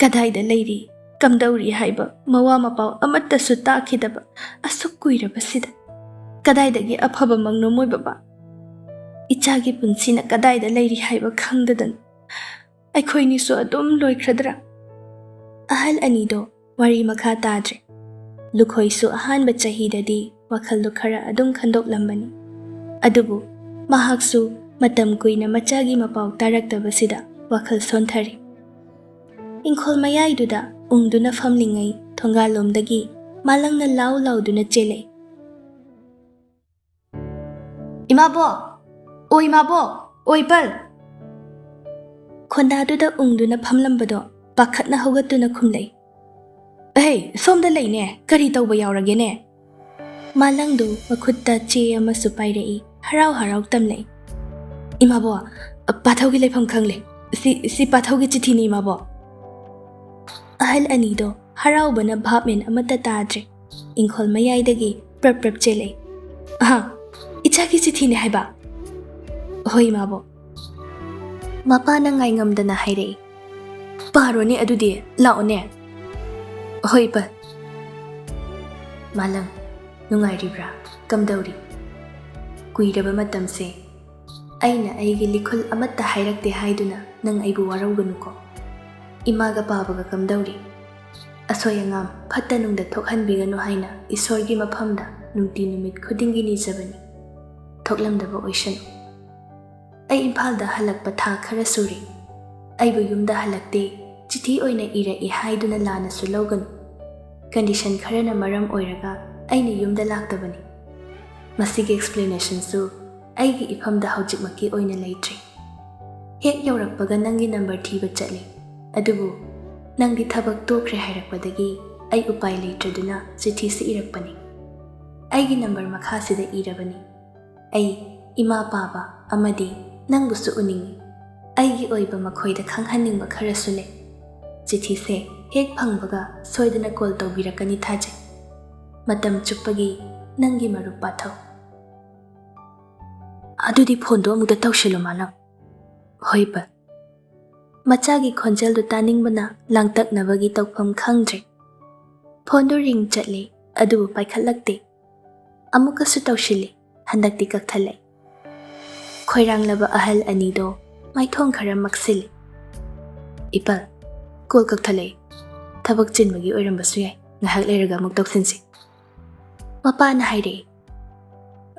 "ꯀꯗꯥꯏꯗ ꯂꯩꯔꯤ, ꯀꯝꯗꯧꯔꯤ ꯍꯥꯏꯕ ꯃꯋꯥ ꯃꯄꯥꯎ ꯑꯃꯠꯇꯁꯨ ꯇꯥꯈꯤꯗꯕ ꯑꯁꯨꯛ ꯀꯨꯏꯔꯕꯁꯤꯗ? ꯀꯗꯥꯏꯗꯒꯤ ꯑꯐꯕ ꯃꯪꯅꯣ ꯃꯣꯏ ꯕꯕꯥ? ꯏꯆꯥꯒꯤ ꯄꯨꯟꯁꯤꯅ ꯀꯗꯥꯏꯗ ꯂꯩꯔꯤ ꯍꯥꯏꯕ ꯈꯪꯗꯗꯅ ꯑꯩꯈꯣꯏꯅꯤꯁꯨ ꯑꯗꯨꯝ ꯂꯣꯏꯈ꯭ꯔꯗ꯭ꯔꯥ?" ꯑꯍꯜ ꯑꯅꯤꯗꯣ ꯋꯥꯔꯤ ꯃꯈꯥ ꯇꯥꯗ꯭ꯔꯦ꯫ ꯂꯨꯈꯣꯏꯁꯨ ꯑꯍꯥꯟꯕ ꯆꯍꯤꯗꯗꯤ ꯋꯥꯈꯜꯗꯣ ꯈꯔ ꯑꯗꯨꯝ ꯈꯟꯗꯣꯛꯂꯝꯕꯅꯤ꯫ ꯑꯗꯨꯕꯨ ꯃꯍꯥꯛꯁꯨ ꯃꯇꯝ ꯀꯨꯏꯅ ꯃꯆꯥꯒꯤ ꯃꯄꯥꯎ ꯇꯥꯔꯛꯇꯕꯁꯤꯗ ꯋꯥꯈꯜ ꯁꯣꯟꯊꯔꯦ꯫ ꯏꯪꯈꯣꯜ ꯃꯌꯥꯏꯗꯨꯗ ꯎꯪꯗꯨꯅ ꯐꯝꯂꯤꯉꯩ ꯊꯣꯡꯒꯥꯜꯂꯣꯝꯗꯒꯤ ꯃꯥꯂꯪꯅ ꯂꯥꯎ ꯂꯥꯎꯗꯨꯅ ꯆꯦꯜꯂꯛꯏ꯫ "ꯏꯃꯥꯕꯣ! ꯑꯣ ꯏꯃꯥꯕꯣ! ꯑꯣ ꯏꯄꯜ!" ꯈꯣꯟꯗꯥꯗꯨꯗ ꯎꯪꯗꯨꯅ ꯐꯝꯂꯝꯕꯗꯣ ꯄꯥꯈꯠꯅ ꯍꯧꯒꯠꯇꯨꯅ ꯈꯨꯝꯂꯛꯏ꯫ "ꯑꯍꯩ, ꯁꯣꯝꯗ ꯂꯩꯅꯦ, ꯀꯔꯤ ꯇꯧꯕ ꯌꯥꯎꯔꯒꯦꯅꯦ?" ꯃꯥꯂꯪꯗꯨ ꯃꯈꯨꯠꯇ ꯆꯦ ꯑꯃꯁꯨ ꯄꯥꯏꯔꯛꯏ, ꯍꯔꯥꯎ ꯍꯔꯥꯎ ꯇꯝꯂꯛꯏ꯫ "ꯏꯃꯥꯕꯣ, ꯄꯥꯊꯧꯒꯤ ꯂꯩꯐꯝ ꯈꯪꯂꯦ꯫ ꯁꯤ, ꯁꯤ ꯄꯥꯊꯧꯒꯤ ꯆꯤꯊꯤꯅꯤ, ꯏꯃꯥꯕꯣ꯫" ꯑꯍꯜ ꯑꯅꯤꯗꯣ ꯍꯔꯥꯎꯕꯅ ꯚꯥꯞ ꯃꯦꯟ ꯑꯃꯠꯇ ꯇꯥꯗ꯭ꯔꯦ꯫ ꯏꯪꯈꯣꯜ ꯃꯌꯥꯏꯗꯒꯤ ꯄ꯭ꯔꯞ ꯄ꯭ꯔꯞ ꯆꯦꯜꯂꯛꯏ꯫ "ꯑꯍꯥ, ꯏꯆꯥꯒꯤ ꯆꯤꯊꯤꯅꯦ ꯍꯥꯏꯕ?" "ꯍꯣꯏ, ꯏꯃꯥꯕꯣꯛ꯫" ꯃꯄꯥꯅ ꯉꯥꯏꯉꯝꯗꯅ ꯍꯥꯏꯔꯛꯏ, "ꯄꯥꯔꯣꯅꯦ ꯑꯗꯨꯗꯤ, ꯂꯥꯛꯑꯣꯅꯦ꯫" "ꯍꯣꯏ, ꯏꯄꯥ꯫" "ꯃꯥꯂꯪ, ꯅꯨꯡꯉꯥꯏꯔꯤꯕ꯭ꯔꯥ? ꯀꯝꯗꯧꯔꯤ? ꯀꯨꯏꯔꯕ ꯃꯇꯝꯁꯦ ꯑꯩꯅ ꯑꯩꯒꯤ ꯂꯤꯈꯨꯜ ꯑꯃꯠꯇ ꯍꯥꯏꯔꯛꯇꯦ ꯍꯥꯏꯗꯨꯅ ꯅꯪ ꯑꯩꯕꯨ ꯋꯥꯔꯧꯒꯅꯨꯀꯣ꯫ ꯏꯃꯥꯒ ꯄꯥꯕꯒ ꯀꯝꯗꯧꯔꯤ? ꯑꯁꯣꯏ ꯑꯉꯥꯝ ꯐꯠꯇ ꯅꯨꯡꯗ ꯊꯣꯛꯍꯟꯕꯤꯒꯅꯨ ꯍꯥꯏꯅ ꯏꯁꯣꯔꯒꯤ ꯃꯐꯝꯗ ꯅꯨꯡꯇꯤ ꯅꯨꯃꯤꯠ ꯈꯨꯗꯤꯡꯒꯤ ꯅꯤꯖꯕꯅꯤ꯫ ꯊꯣꯛꯂꯝꯗꯕ ꯑꯣꯏꯁꯅꯨ꯫ ꯑꯩ ꯏꯝꯐꯥꯜꯗ ꯍꯜꯂꯛꯄ ꯊꯥ ꯈꯔ ꯁꯨꯔꯦ꯫ ꯑꯩꯕꯨ ꯌꯨꯝꯗ ꯍꯜꯂꯛꯇꯦ, ꯆꯤꯊꯤ ꯑꯣꯏꯅ ꯏꯔꯛꯏ ꯍꯥꯏꯗꯨꯅ ꯂꯥꯟꯅꯁꯨ ꯂꯧꯒꯅꯨ꯫ ꯀꯟꯗꯤꯁꯟ ꯈꯔꯅ ꯃꯔꯝ ꯑꯣꯏꯔꯒ ꯑꯩꯅ ꯌꯨꯝꯗ ꯂꯥꯛꯇꯕꯅꯤ꯫ ꯃꯁꯤꯒꯤ ꯑꯦꯛꯁꯄ꯭ꯂꯦꯅꯦꯁꯟꯁꯨ ꯑꯩꯒꯤ ꯏꯐꯝꯗ ꯍꯧꯖꯤꯛꯃꯛꯀꯤ ꯑꯣꯏꯅ ꯂꯩꯇ꯭ꯔꯤ꯫ ꯍꯦꯛ ꯌꯧꯔꯛꯄꯒ ꯅꯪꯒꯤ ꯅꯝꯕꯔ ꯊꯤꯕ ꯆꯠꯂꯤ, ꯑꯗꯨꯕꯨ ꯅꯪꯗꯤ ꯊꯕꯛ ꯇꯣꯛꯈ꯭ꯔꯦ ꯍꯥꯏꯔꯛꯄꯗꯒꯤ ꯑꯩ ꯎꯄꯥꯏ ꯂꯩꯇ꯭ꯔꯗꯨꯅ ꯆꯤꯊꯤꯁꯤ ꯏꯔꯛꯄꯅꯤ꯫ ꯑꯩꯒꯤ ꯅꯝꯕꯔ ꯃꯈꯥꯁꯤꯗ ꯏꯔꯕꯅꯤ꯫ ꯑꯩ ꯏꯃꯥ ꯄꯥꯕ ꯑꯃꯗꯤ ꯅꯪꯕꯨꯁꯨ ꯎꯅꯤꯡꯏ꯫ ꯑꯩꯒꯤ ꯑꯣꯏꯕ ꯃꯈꯣꯏꯗ ꯈꯪꯍꯟꯅꯤꯡꯕ ꯈꯔꯁꯨ ꯂꯩ꯫ ꯆꯤꯊꯤꯁꯦ ꯍꯦꯛ ꯐꯪꯕꯒ ꯁꯣꯏꯗꯅ ꯀꯣꯜ ꯇꯧꯕꯤꯔꯛꯀꯅꯤ ꯊꯥꯖꯩ꯫ ꯃꯇꯝ ꯆꯨꯞꯄꯒꯤ ꯅꯪꯒꯤ ꯃꯔꯨꯞ ꯄꯥꯊꯧ꯫ ꯑꯗꯨꯗꯤ ꯐꯣꯟꯗꯣ ꯑꯃꯨꯛꯇ ꯇꯧꯁꯤꯜꯂꯨ, ꯃꯥꯂꯪ꯫ ꯍꯣꯏ, ꯄꯥ꯫ ꯃꯆꯥꯒꯤ ꯈꯣꯟꯖꯦꯜꯗꯨ ꯇꯥꯅꯤꯡꯕꯅ ꯂꯥꯡꯇꯛꯅꯕꯒꯤ ꯇꯧꯐꯝ ꯈꯪꯗ꯭ꯔꯦ꯫ ꯐꯣꯟꯗꯨ ꯔꯤꯡ ꯆꯠꯂꯤ, ꯑꯗꯨꯕꯨ ꯄꯥꯏꯈꯠꯂꯛꯇꯦ꯫ ꯑꯃꯨꯛꯀꯁꯨ ꯇꯧꯁꯤꯜꯂꯤ, ꯍꯟꯗꯛꯇꯤ ꯀꯛꯊꯠꯂꯛꯏ꯫ ꯈꯣꯏꯔꯥꯡꯂꯕ ꯑꯍꯜ ꯑꯅꯤꯗꯣ ꯃꯥꯏꯊꯣꯡ ꯈꯔ ꯃꯛꯁꯤꯜꯂꯤ꯫ "ꯏꯄꯥ, ꯀꯣꯜ ꯀꯛꯊꯠꯂꯛꯏ꯫ ꯊꯕꯛ ꯆꯤꯟꯕꯒꯤ ꯑꯣꯏꯔꯝꯕꯁꯨ ꯌꯥꯏ, ꯉꯥꯏꯍꯥꯛ ꯂꯩꯔꯒ ꯑꯃꯨꯛ ꯇꯧꯁꯤꯟꯁꯤ꯫" ꯃꯄꯥꯅ ꯍꯥꯏꯔꯛꯏ,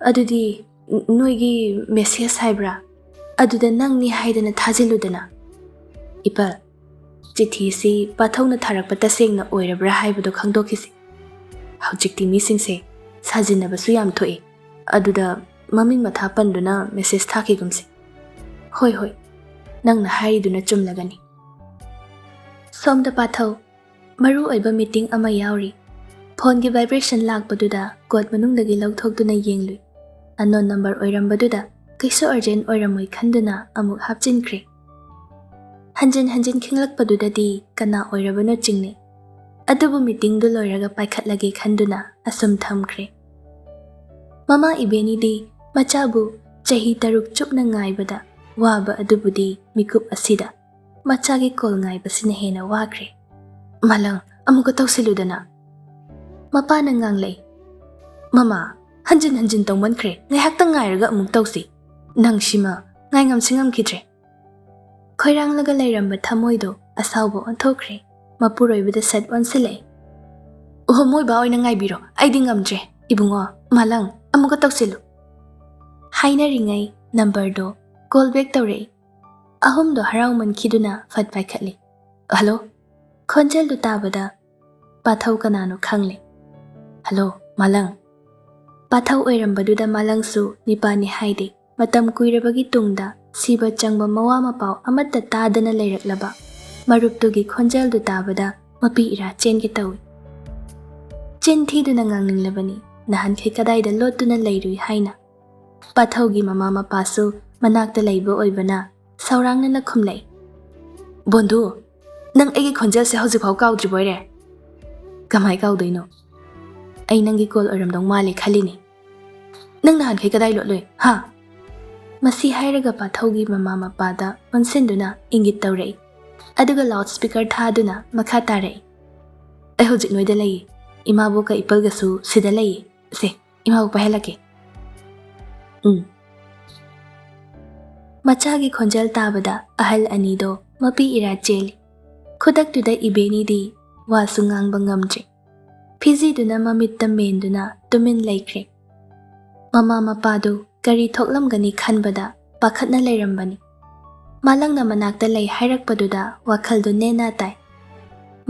"ꯑꯗꯨꯗꯤ ꯅ-, ꯅꯣꯏꯒꯤ ꯃꯦꯁꯦꯖ ꯍꯥꯏꯕ꯭ꯔꯥ? ꯑꯗꯨꯗ ꯅꯪꯅꯤ ꯍꯥꯏꯗꯅ ꯊꯥꯖꯤꯜꯂꯨꯗꯅ꯫" "ꯏꯄꯥ, ꯆꯤꯊꯤꯁꯤ ꯄꯥꯊꯧꯅ ꯊꯥꯔꯛꯄ ꯇꯁꯦꯡꯅ ꯑꯣꯏꯔꯕ꯭ꯔꯥ ꯍꯥꯏꯕꯗꯣ ꯈꯪꯗꯣꯛꯈꯤꯁꯤ꯫ ꯍꯧꯖꯤꯛꯇꯤ ꯃꯤꯁꯤꯡꯁꯦ ꯁꯥꯖꯤꯟꯅꯕꯁꯨ ꯌꯥꯝ ꯊꯣꯛꯏ꯫ ꯑꯗꯨꯗ ꯃꯃꯤꯡ ꯃꯊꯥ ꯄꯟꯗꯨꯅ ꯃꯦꯁꯦꯖ ꯊꯥꯈꯤꯒꯨꯝꯁꯤ꯫" "ꯍꯣꯏ, ꯍꯣꯏ, ꯅꯪꯅ ꯍꯥꯏꯔꯤꯗꯨꯅ ꯆꯨꯝꯂꯒꯅꯤ꯫" ꯁꯣꯝꯗ ꯄꯥꯊꯧ, ꯃꯔꯨ ꯑꯣꯏꯕ ꯃꯤꯇꯤꯡ ꯑꯃ ꯌꯥꯎꯔꯤ꯫ ꯐꯣꯟꯒꯤ ꯚꯥꯏꯕ꯭ꯔꯦꯁꯟ ꯂꯥꯛꯄꯗꯨꯗ ꯀꯣꯠ ꯃꯅꯨꯡꯗꯒꯤ ꯂꯧꯊꯣꯛꯇꯨꯅ ꯌꯦꯡꯂꯨꯏ꯫ ꯑꯟꯅꯣꯟ ꯅꯝꯕꯔ ꯑꯣꯏꯔꯝꯕꯗꯨꯗ ꯀꯩꯁꯨ ꯑꯔꯖꯦꯟ ꯑꯣꯏꯔꯝꯃꯣꯏ ꯈꯟꯗꯨꯅ ꯑꯃꯨꯛ ꯍꯥꯞꯆꯤꯟꯈ꯭ꯔꯦ꯫ ꯍꯟꯖꯤꯟ ꯍꯟꯖꯤꯟ ꯈꯤꯡꯂꯛꯄꯗꯨꯗꯗꯤ ꯀꯅꯥ ꯑꯣꯏꯔꯕꯅꯣ ꯆꯤꯡꯅꯩ꯫ ꯑꯗꯨꯕꯨ ꯃꯤꯇꯤꯡꯗꯨ ꯂꯣꯏꯔꯒ ꯄꯥꯏꯈꯠꯂꯒꯦ ꯈꯟꯗꯨꯅ ꯑꯁꯨꯝ ꯊꯝꯈ꯭ꯔꯦ꯫ ꯃꯃꯥ ꯏꯕꯦꯅꯤꯗꯤ ꯃꯆꯥꯕꯨ ꯆꯍꯤ ꯇꯔꯨꯛ ꯆꯨꯞꯅ ꯉꯥꯏꯕꯗ ꯋꯥꯕ ꯑꯗꯨꯕꯨꯗꯤ ꯃꯤꯀꯨꯞ ꯑꯁꯤꯗ ꯃꯆꯥꯒꯤ ꯀꯣꯜ ꯉꯥꯏꯕꯁꯤꯅ ꯍꯦꯟꯅ ꯋꯥꯈ꯭ꯔꯦ꯫ "ꯃꯥꯂꯪ, ꯑꯃꯨꯛꯀ ꯇꯧꯁꯤꯜꯂꯨꯗꯅ꯫" ꯃꯄꯥꯅ ꯉꯥꯡꯂꯛꯏ꯫ "ꯃꯃꯥ, ꯍꯟꯖꯤꯟ ꯍꯟꯖꯤꯟ ꯇꯧꯃꯟꯈ꯭ꯔꯦ, ꯉꯥꯏꯍꯥꯛꯇꯪ ꯉꯥꯏꯔꯒ ꯑꯃꯨꯛ ꯇꯧꯁꯤ꯫ ꯅꯪꯁꯤꯃ ꯉꯥꯏꯉꯝꯁꯤ ꯉꯝꯈꯤꯗ꯭ꯔꯦ꯫" ꯈꯣꯏꯔꯥꯡꯂꯒ ꯂꯩꯔꯝꯕ ꯊꯃꯣꯏꯗꯣ ꯑꯁꯥꯎꯕ ꯑꯣꯟꯊꯣꯛꯈ꯭ꯔꯦ꯫ ꯃꯄꯨꯔꯣꯏꯕꯗ ꯁꯠ ꯑꯣꯟꯁꯤꯜꯂꯛꯏ꯫ "ꯑꯣꯍꯣ, ꯃꯣꯏ ꯕꯥ ꯑꯣꯏꯅ ꯉꯥꯏꯕꯤꯔꯣ, ꯑꯩꯗꯤ ꯉꯝꯗ꯭ꯔꯦ꯫ ꯏꯕꯨꯡꯉꯣ, ꯃꯥꯂꯪ, ꯑꯃꯨꯛꯀ ꯇꯧꯁꯤꯜꯂꯨ꯫" ꯍꯥꯏꯅꯔꯤꯉꯩ ꯅꯝꯕꯔꯗꯣ ꯀꯣꯜ ꯕꯦꯛ ꯇꯧꯔꯛꯏ꯫ ꯑꯍꯨꯝꯗꯣ ꯍꯔꯥꯎꯃꯟꯈꯤꯗꯨꯅ ꯐꯠ ꯄꯥꯏꯈꯠꯂꯤ꯫ "ꯍꯜꯂꯣ?" ꯈꯣꯟꯖꯦꯜꯗꯨ ꯇꯥꯕꯗ ꯄꯥꯊꯧ ꯀꯅꯥꯅꯣ ꯈꯪꯂꯦ꯫ "ꯍꯜꯂꯣ, ꯃꯥꯂꯪ꯫" ꯄꯥꯊꯧ ꯑꯣꯏꯔꯝꯕꯗꯨꯗ ꯃꯥꯂꯪꯁꯨ ꯅꯤꯄꯥꯅꯤ ꯍꯥꯏꯗꯦ꯫ ꯃꯇꯝ ꯀꯨꯏꯔꯕꯒꯤ ꯇꯨꯡꯗ ꯁꯤꯕ ꯆꯪꯕ ꯃꯋꯥ ꯃꯄꯥꯎ ꯑꯃꯠꯇ ꯇꯥꯗꯅ ꯂꯩꯔꯛꯂꯕ ꯃꯔꯨꯞꯇꯨꯒꯤ ꯈꯣꯟꯖꯦꯜꯗꯨ ꯇꯥꯕꯗ ꯃꯄꯤ ꯏꯔꯥ ꯆꯦꯟꯒꯦ ꯇꯧꯏ꯫ ꯆꯤꯟ ꯊꯤꯗꯨꯅ ꯉꯥꯡꯅꯤꯡꯂꯕꯅꯤ, ꯅꯍꯥꯟꯈꯩ ꯀꯗꯥꯏꯗ ꯂꯣꯠꯇꯨꯅ ꯂꯩꯔꯨꯏ ꯍꯥꯏꯅ꯫ ꯄꯥꯊꯧꯒꯤ ꯃꯃꯥ ꯃꯄꯥꯁꯨ ꯃꯅꯥꯛꯇ ꯂꯩꯕ ꯑꯣꯏꯕꯅ ꯁꯥꯎꯔꯥꯡꯅꯅ ꯈꯨꯝꯂꯛꯏ꯫ "ꯕꯣꯟꯗꯨ, ꯅꯪ ꯑꯩꯒꯤ ꯈꯣꯟꯖꯦꯜꯁꯦ ꯍꯧꯖꯤꯛꯐꯥꯎ ꯀꯥꯎꯗ꯭ꯔꯤꯕꯣꯏꯔꯦ?" "ꯀꯃꯥꯏ ꯀꯥꯎꯗꯣꯏꯅꯣ? ꯑꯩ ꯅꯪꯒꯤ ꯀꯣꯜ ꯑꯣꯏꯔꯝꯗꯧ ꯃꯥꯜꯂꯦ ꯈꯜꯂꯤꯅꯤ꯫" "ꯅꯪ ꯅꯍꯥꯟꯈꯩ ꯀꯗꯥꯏ ꯂꯣꯠꯂꯨꯏ, ꯍꯥ?" ꯃꯁꯤ ꯍꯥꯏꯔꯒ ꯄꯥꯊꯧꯒꯤ ꯃꯃꯥ ꯃꯄꯥꯗ ꯑꯣꯟꯁꯤꯟꯗꯨꯅ ꯏꯪꯒꯤꯠ ꯇꯧꯔꯛꯏ꯫ ꯑꯗꯨꯒ ꯂꯥꯎꯗ ꯁ꯭ꯄꯤꯀꯔ ꯊꯥꯗꯨꯅ ꯃꯈꯥ ꯇꯥꯔꯛꯏ꯫ "ꯑꯩ ꯍꯧꯖꯤꯛ ꯅꯣꯏꯗ ꯂꯩꯌꯦ꯫ ꯏꯃꯥꯕꯣꯛꯀ ꯏꯄꯜꯒꯁꯨ ꯁꯤꯗ ꯂꯩꯌꯦ꯫ ꯁꯦ, ꯏꯃꯥꯕꯣꯛ ꯄꯥꯏꯍꯜꯂꯛꯀꯦ꯫" "ꯎꯝ꯫" ꯃꯆꯥꯒꯤ ꯈꯣꯟꯖꯦꯜ ꯇꯥꯕꯗ ꯑꯍꯜ ꯑꯅꯤꯗꯣ ꯃꯄꯤ ꯏꯔꯥ ꯆꯦꯜꯂꯤ꯫ ꯈꯨꯗꯛꯇꯨꯗ ꯏꯕꯦꯅꯤꯗꯤ ꯋꯥꯁꯨ ꯉꯥꯡꯕ ꯉꯝꯗ꯭ꯔꯦ꯫ ꯐꯤꯖꯤꯗꯨꯅ ꯃꯃꯤꯠꯇ ꯃꯦꯟꯗꯨꯅ ꯇꯨꯃꯤꯟ ꯂꯩꯈ꯭ꯔꯦ꯫ ꯃꯃꯥ ꯃꯄꯥꯗꯨ ꯀꯔꯤ ꯊꯣꯛꯂꯝꯒꯅꯤ ꯈꯟꯕꯗ ꯄꯥꯈꯠꯅ ꯂꯩꯔꯝꯕꯅꯤ꯫ ꯃꯥꯂꯪꯅ ꯃꯅꯥꯛꯇ ꯂꯩ ꯍꯥꯏꯔꯛꯄꯗꯨꯗ ꯋꯥꯈꯜꯗꯨ ꯅꯦꯅꯥ ꯇꯥꯏ꯫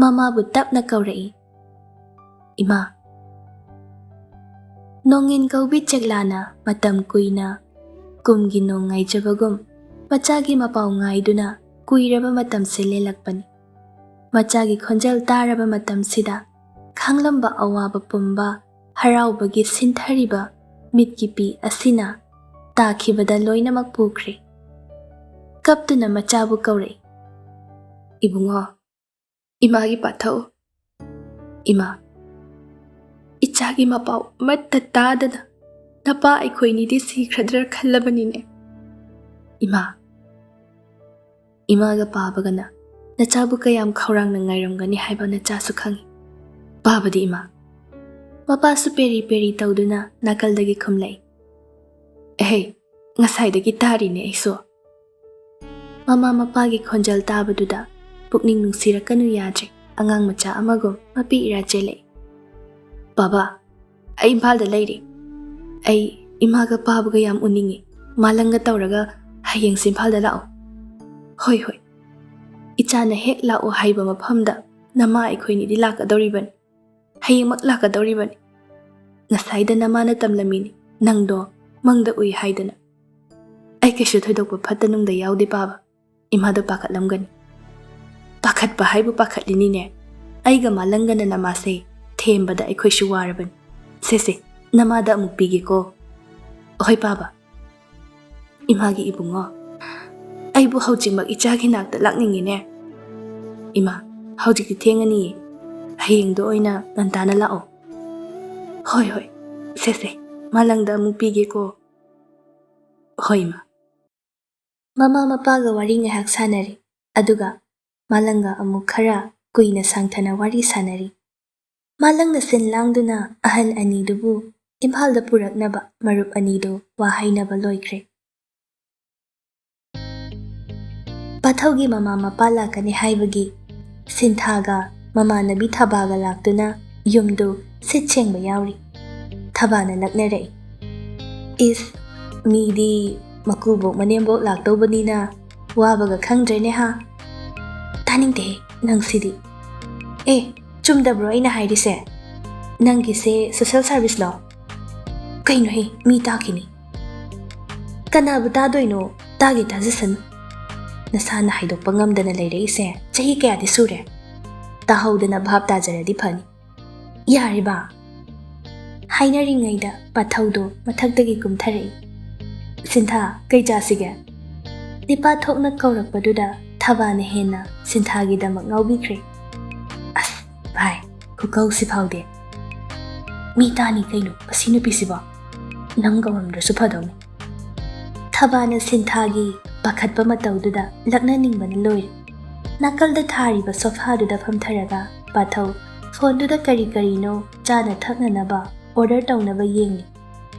ꯃꯃꯥꯕꯨ ꯇꯞꯅ ꯀꯧꯔꯛꯏ꯫ "ꯏꯃꯥ꯫" ꯅꯣꯡꯏꯟ ꯀꯧꯕꯤ ꯆꯦꯛꯂꯥꯅ ꯃꯇꯝ ꯀꯨꯏꯅ ꯀꯨꯝꯒꯤ ꯅꯣꯡ ꯉꯥꯏꯖꯕꯒꯨꯝ ꯃꯆꯥꯒꯤ ꯃꯄꯥꯎ ꯉꯥꯏꯗꯨꯅ ꯀꯨꯏꯔꯕ ꯃꯇꯝꯁꯦ ꯂꯦꯜꯂꯛꯄꯅꯤ꯫ ꯃꯆꯥꯒꯤ ꯈꯣꯟꯖꯦꯜ ꯇꯥꯔꯕ ꯃꯇꯝꯁꯤꯗ ꯈꯥꯡꯂꯝꯕ ꯑꯋꯥꯕ ꯄꯨꯝꯕ ꯍꯔꯥꯎꯕꯒꯤ ꯁꯤꯟꯊꯔꯤꯕ ꯃꯤꯠꯀꯤ ꯄꯤ ꯑꯁꯤꯅ ꯇꯥꯈꯤꯕꯗ ꯂꯣꯏꯅꯃꯛ ꯄꯨꯈ꯭ꯔꯦ꯫ ꯀꯞꯇꯨꯅ ꯃꯆꯥꯕꯨ ꯀꯧꯔꯛꯏ꯫ "ꯏꯕꯨꯡꯉꯣ, ꯏꯃꯥꯒꯤ ꯄꯥꯊꯧ, "ꯏꯃꯥ, ꯏꯆꯥꯒꯤ ꯃꯄꯥꯎ ꯑꯃꯠꯇ ꯇꯥꯗꯅ ꯅꯄꯥ ꯑꯩꯈꯣꯏꯅꯤꯗꯤ ꯁꯤꯈ꯭ꯔꯗ꯭ꯔꯥ ꯈꯜꯂꯕꯅꯤꯅꯦ꯫ ꯏꯃꯥ, ꯏꯃꯥꯒ ꯄꯥꯕꯒꯅ ꯅꯆꯥꯕꯨ ꯀꯌꯥꯝ ꯈꯧꯔꯥꯡꯅ ꯉꯥꯏꯔꯝꯒꯅꯤ ꯍꯥꯏꯕ ꯅꯆꯥꯁꯨ ꯈꯪꯏ꯫ ꯄꯥꯕꯗꯤ ꯏꯃꯥ?" ꯃꯄꯥꯁꯨ ꯄꯦꯔꯤ ꯄꯦꯔꯤ ꯇꯧꯗꯨꯅ ꯅꯥꯀꯜꯗꯒꯤ ꯈꯨꯝꯂꯛꯏ꯫ "ꯑꯦꯍꯦ, ꯉꯁꯥꯏꯗꯒꯤ ꯇꯥꯔꯤꯅꯦ ꯑꯩꯁꯨ꯫" ꯃꯃꯥ ꯃꯄꯥꯒꯤ ꯈꯣꯟꯖꯦꯜ ꯇꯥꯕꯗꯨꯗ ꯄꯨꯛꯅꯤꯡ ꯅꯨꯡꯁꯤꯔꯛꯀꯅꯨ ꯌꯥꯗ꯭ꯔꯦ꯫ ꯑꯉꯥꯡ ꯃꯆꯥ ꯑꯃꯒꯨꯝ ꯃꯄꯤ ꯏꯔꯥ ꯆꯦꯜꯂꯛꯏ꯫ "ꯕꯥꯕꯥ, ꯑꯩ ꯏꯝꯐꯥꯜꯗ ꯂꯩꯔꯤ꯫ ꯑꯩ ꯏꯃꯥꯒ ꯄꯥꯕꯒ ꯌꯥꯝ ꯎꯅꯤꯡꯉꯤ꯫ ꯃꯥꯂꯪꯒ ꯇꯧꯔꯒ ꯍꯌꯦꯡꯁꯦ ꯏꯝꯐꯥꯜꯗ ꯂꯥꯛꯑꯣ꯫" "ꯍꯣꯏ, ꯍꯣꯏ꯫ ꯏꯆꯥꯅ ꯍꯦꯛ ꯂꯥꯛꯑꯣ ꯍꯥꯏꯕ ꯃꯐꯝꯗ ꯅꯃꯥ ꯑꯩꯈꯣꯏꯅꯤꯗꯤ ꯂꯥꯛꯀꯗꯧꯔꯤꯕꯅꯤ꯫ ꯍꯌꯦꯡꯃꯛ ꯂꯥꯛꯀꯗꯧꯔꯤꯕꯅꯤ꯫ ꯉꯁꯥꯏꯗ ꯅꯃꯥꯅ ꯇꯝꯂꯝꯃꯤꯅꯤ, ꯅꯪꯗꯣ ꯃꯪꯗ ꯎꯏ ꯍꯥꯏꯗꯅ꯫" "ꯑꯩ ꯀꯩꯁꯨ ꯊꯣꯏꯗꯣꯛꯄ ꯐꯠꯇ ꯅꯨꯡꯗ ꯌꯥꯎꯗꯦ ꯄꯥꯕ꯫" ꯏꯃꯥꯗꯣ ꯄꯥꯈꯠꯂꯝꯒꯅꯤ꯫ "ꯄꯥꯈꯠꯄ ꯍꯥꯏꯕꯨ ꯄꯥꯈꯠꯂꯤꯅꯤꯅꯦ꯫ ꯑꯩꯒ ꯃꯥꯂꯪꯒꯅ ꯅꯃꯥꯁꯦ ꯊꯦꯝꯕꯗ ꯑꯩꯈꯣꯏꯁꯨ ꯋꯥꯔꯕꯅꯤ꯫ ꯁꯦ ꯁꯦ, ꯅꯃꯥꯗ ꯑꯃꯨꯛ ꯄꯤꯒꯦꯀꯣ꯫" "ꯍꯣꯏ ꯄꯥꯕ꯫" "ꯏꯃꯥꯒꯤ ꯏꯕꯨꯡꯉꯣ, ꯑꯩꯕꯨ ꯍꯧꯖꯤꯛꯃꯛ ꯏꯆꯥꯒꯤ ꯅꯥꯛꯇ ꯂꯥꯛꯅꯤꯡꯉꯤꯅꯦ꯫" "ꯏꯃꯥ, ꯍꯧꯖꯤꯛꯇꯤ ꯊꯦꯡꯉꯅꯤꯌꯦ꯫ ꯍꯌꯦꯡꯗꯣ ꯑꯣꯏꯅ ꯉꯟꯇꯥꯅ ꯂꯥꯛꯑꯣ꯫" "ꯍꯣꯏ, ꯍꯣꯏ꯫ ꯁꯦ ꯁꯦ, ꯃꯥꯂꯪꯗ ꯑꯃꯨꯛ ꯄꯤꯒꯦꯀꯣ꯫" "ꯍꯣꯏ ꯏꯃꯥ꯫" ꯃꯃꯥ ꯃꯄꯥꯒ ꯋꯥꯔꯤ ꯉꯥꯏꯍꯥꯛ ꯁꯥꯟꯅꯔꯤ꯫ ꯑꯗꯨꯒ ꯃꯥꯂꯪꯒ ꯑꯃꯨꯛ ꯈꯔ ꯀꯨꯏꯅ ꯁꯥꯡꯊꯅ ꯋꯥꯔꯤ ꯁꯥꯟꯅꯔꯤ꯫ ꯃꯥꯂꯪꯅ ꯁꯤꯟ ꯂꯥꯡꯗꯨꯅ ꯑꯍꯜ ꯑꯅꯤꯗꯨꯕꯨ ꯏꯝꯐꯥꯜꯗ ꯄꯨꯔꯛꯅꯕ ꯃꯔꯨꯞ ꯑꯅꯤꯗꯨ ꯋꯥ ꯍꯥꯏꯅꯕ ꯂꯣꯏꯈ꯭ꯔꯦ꯫ ꯄꯥꯊꯧꯒꯤ ꯃꯃꯥ ꯃꯄꯥ ꯂꯥꯛꯀꯅꯤ ꯍꯥꯏꯕꯒꯤ ꯁꯤꯟꯊꯥꯒ ꯃꯃꯥꯟꯅꯕꯤ ꯊꯕꯥꯒ ꯂꯥꯛꯇꯨꯅ ꯌꯨꯝꯗꯨ ꯁꯤꯠ ꯁꯦꯡꯕ ꯌꯥꯎꯔꯤ꯫ ꯊꯕꯥꯅ ꯂꯛꯅꯔꯛꯏ꯫ "ꯏꯁ, ꯃꯤꯗꯤ ꯃꯀꯨꯕꯣꯛ ꯃꯅꯦꯝꯕꯣꯛ ꯂꯥꯛꯇꯧꯕꯅꯤꯅ ꯋꯥꯕꯒ ꯈꯪꯗ꯭ꯔꯦꯅꯦ ꯍꯥ?" "ꯇꯥꯅꯤꯡꯗꯦꯍꯦ ꯅꯪꯁꯤꯗꯤ꯫ ꯑꯦ, ꯆꯨꯝꯗꯕ꯭ꯔꯣ ꯑꯩꯅ ꯍꯥꯏꯔꯤꯁꯦ? ꯅꯪꯒꯤꯁꯦ ꯁꯣꯁꯦꯜ ꯁꯥꯔꯚꯤꯁꯂꯣ? ꯀꯩꯅꯣꯍꯦ, ꯃꯤ ꯇꯥꯈꯤꯅꯤ꯫" "ꯀꯅꯥꯕꯨ ꯇꯥꯗꯣꯏꯅꯣ? ꯇꯥꯒꯦ ꯇꯥꯖꯁꯅꯨ꯫ ꯅꯁꯥꯅ ꯍꯥꯏꯗꯣꯛꯄ ꯉꯝꯗꯅ ꯂꯩꯔꯛꯏꯁꯦ ꯆꯍꯤ ꯀꯌꯥꯗꯤ ꯁꯨꯔꯦ? ꯇꯥꯍꯧꯗꯅ ꯚꯥꯞ ꯇꯥꯖꯔꯗꯤ ꯐꯅꯤ꯫ ꯌꯥꯔꯦꯕ꯫" ꯍꯥꯏꯅꯔꯤꯉꯩꯗ ꯄꯥꯊꯧꯗꯣ ꯃꯊꯛꯇꯒꯤ ꯀꯨꯝꯊꯔꯛꯏ꯫ "ꯁꯤꯟꯊꯥ, ꯀꯩ ꯆꯥꯁꯤꯒꯦ?" ꯅꯤꯄꯥ ꯊꯣꯛꯅ ꯀꯧꯔꯛꯄꯗꯨꯗ ꯊꯕꯥꯅ ꯍꯦꯟꯅ ꯁꯤꯟꯊꯥꯒꯤꯗꯃꯛ ꯉꯥꯎꯕꯤꯈ꯭ꯔꯦ꯫ "ꯑꯁ ꯚꯥꯏ, ꯄꯨꯀꯧꯁꯤ ꯐꯥꯎꯗꯦ꯫ ꯃꯤ ꯇꯥꯅꯤ ꯀꯩꯅꯣ ꯃꯁꯤ ꯅꯨꯄꯤꯁꯤꯕꯣ? ꯅꯪ ꯀꯧꯔꯝꯗ꯭ꯔꯁꯨ ꯐꯗꯧꯅꯤ꯫ ꯊꯕꯥꯅ ꯁꯤꯟꯊꯥꯒꯤ ꯄꯥꯈꯠꯄ ꯃꯇꯧꯗꯨꯗ ꯂꯛꯅꯅꯤꯡꯕꯅ ꯂꯣꯏꯔꯦ꯫ ꯅꯥꯀꯜꯗ ꯊꯥꯔꯤꯕ ꯁꯣꯐꯥꯗꯨꯗ ꯐꯝꯊꯔꯒ ꯄꯥꯊꯧ ꯐꯣꯟꯗꯨꯗ ꯀꯔꯤ ꯀꯔꯤꯅꯣ ꯆꯥꯅ ꯊꯛꯅꯅꯕ ꯑꯣꯔꯗꯔ ꯇꯧꯅꯕ ꯌꯦꯡꯂꯤ꯫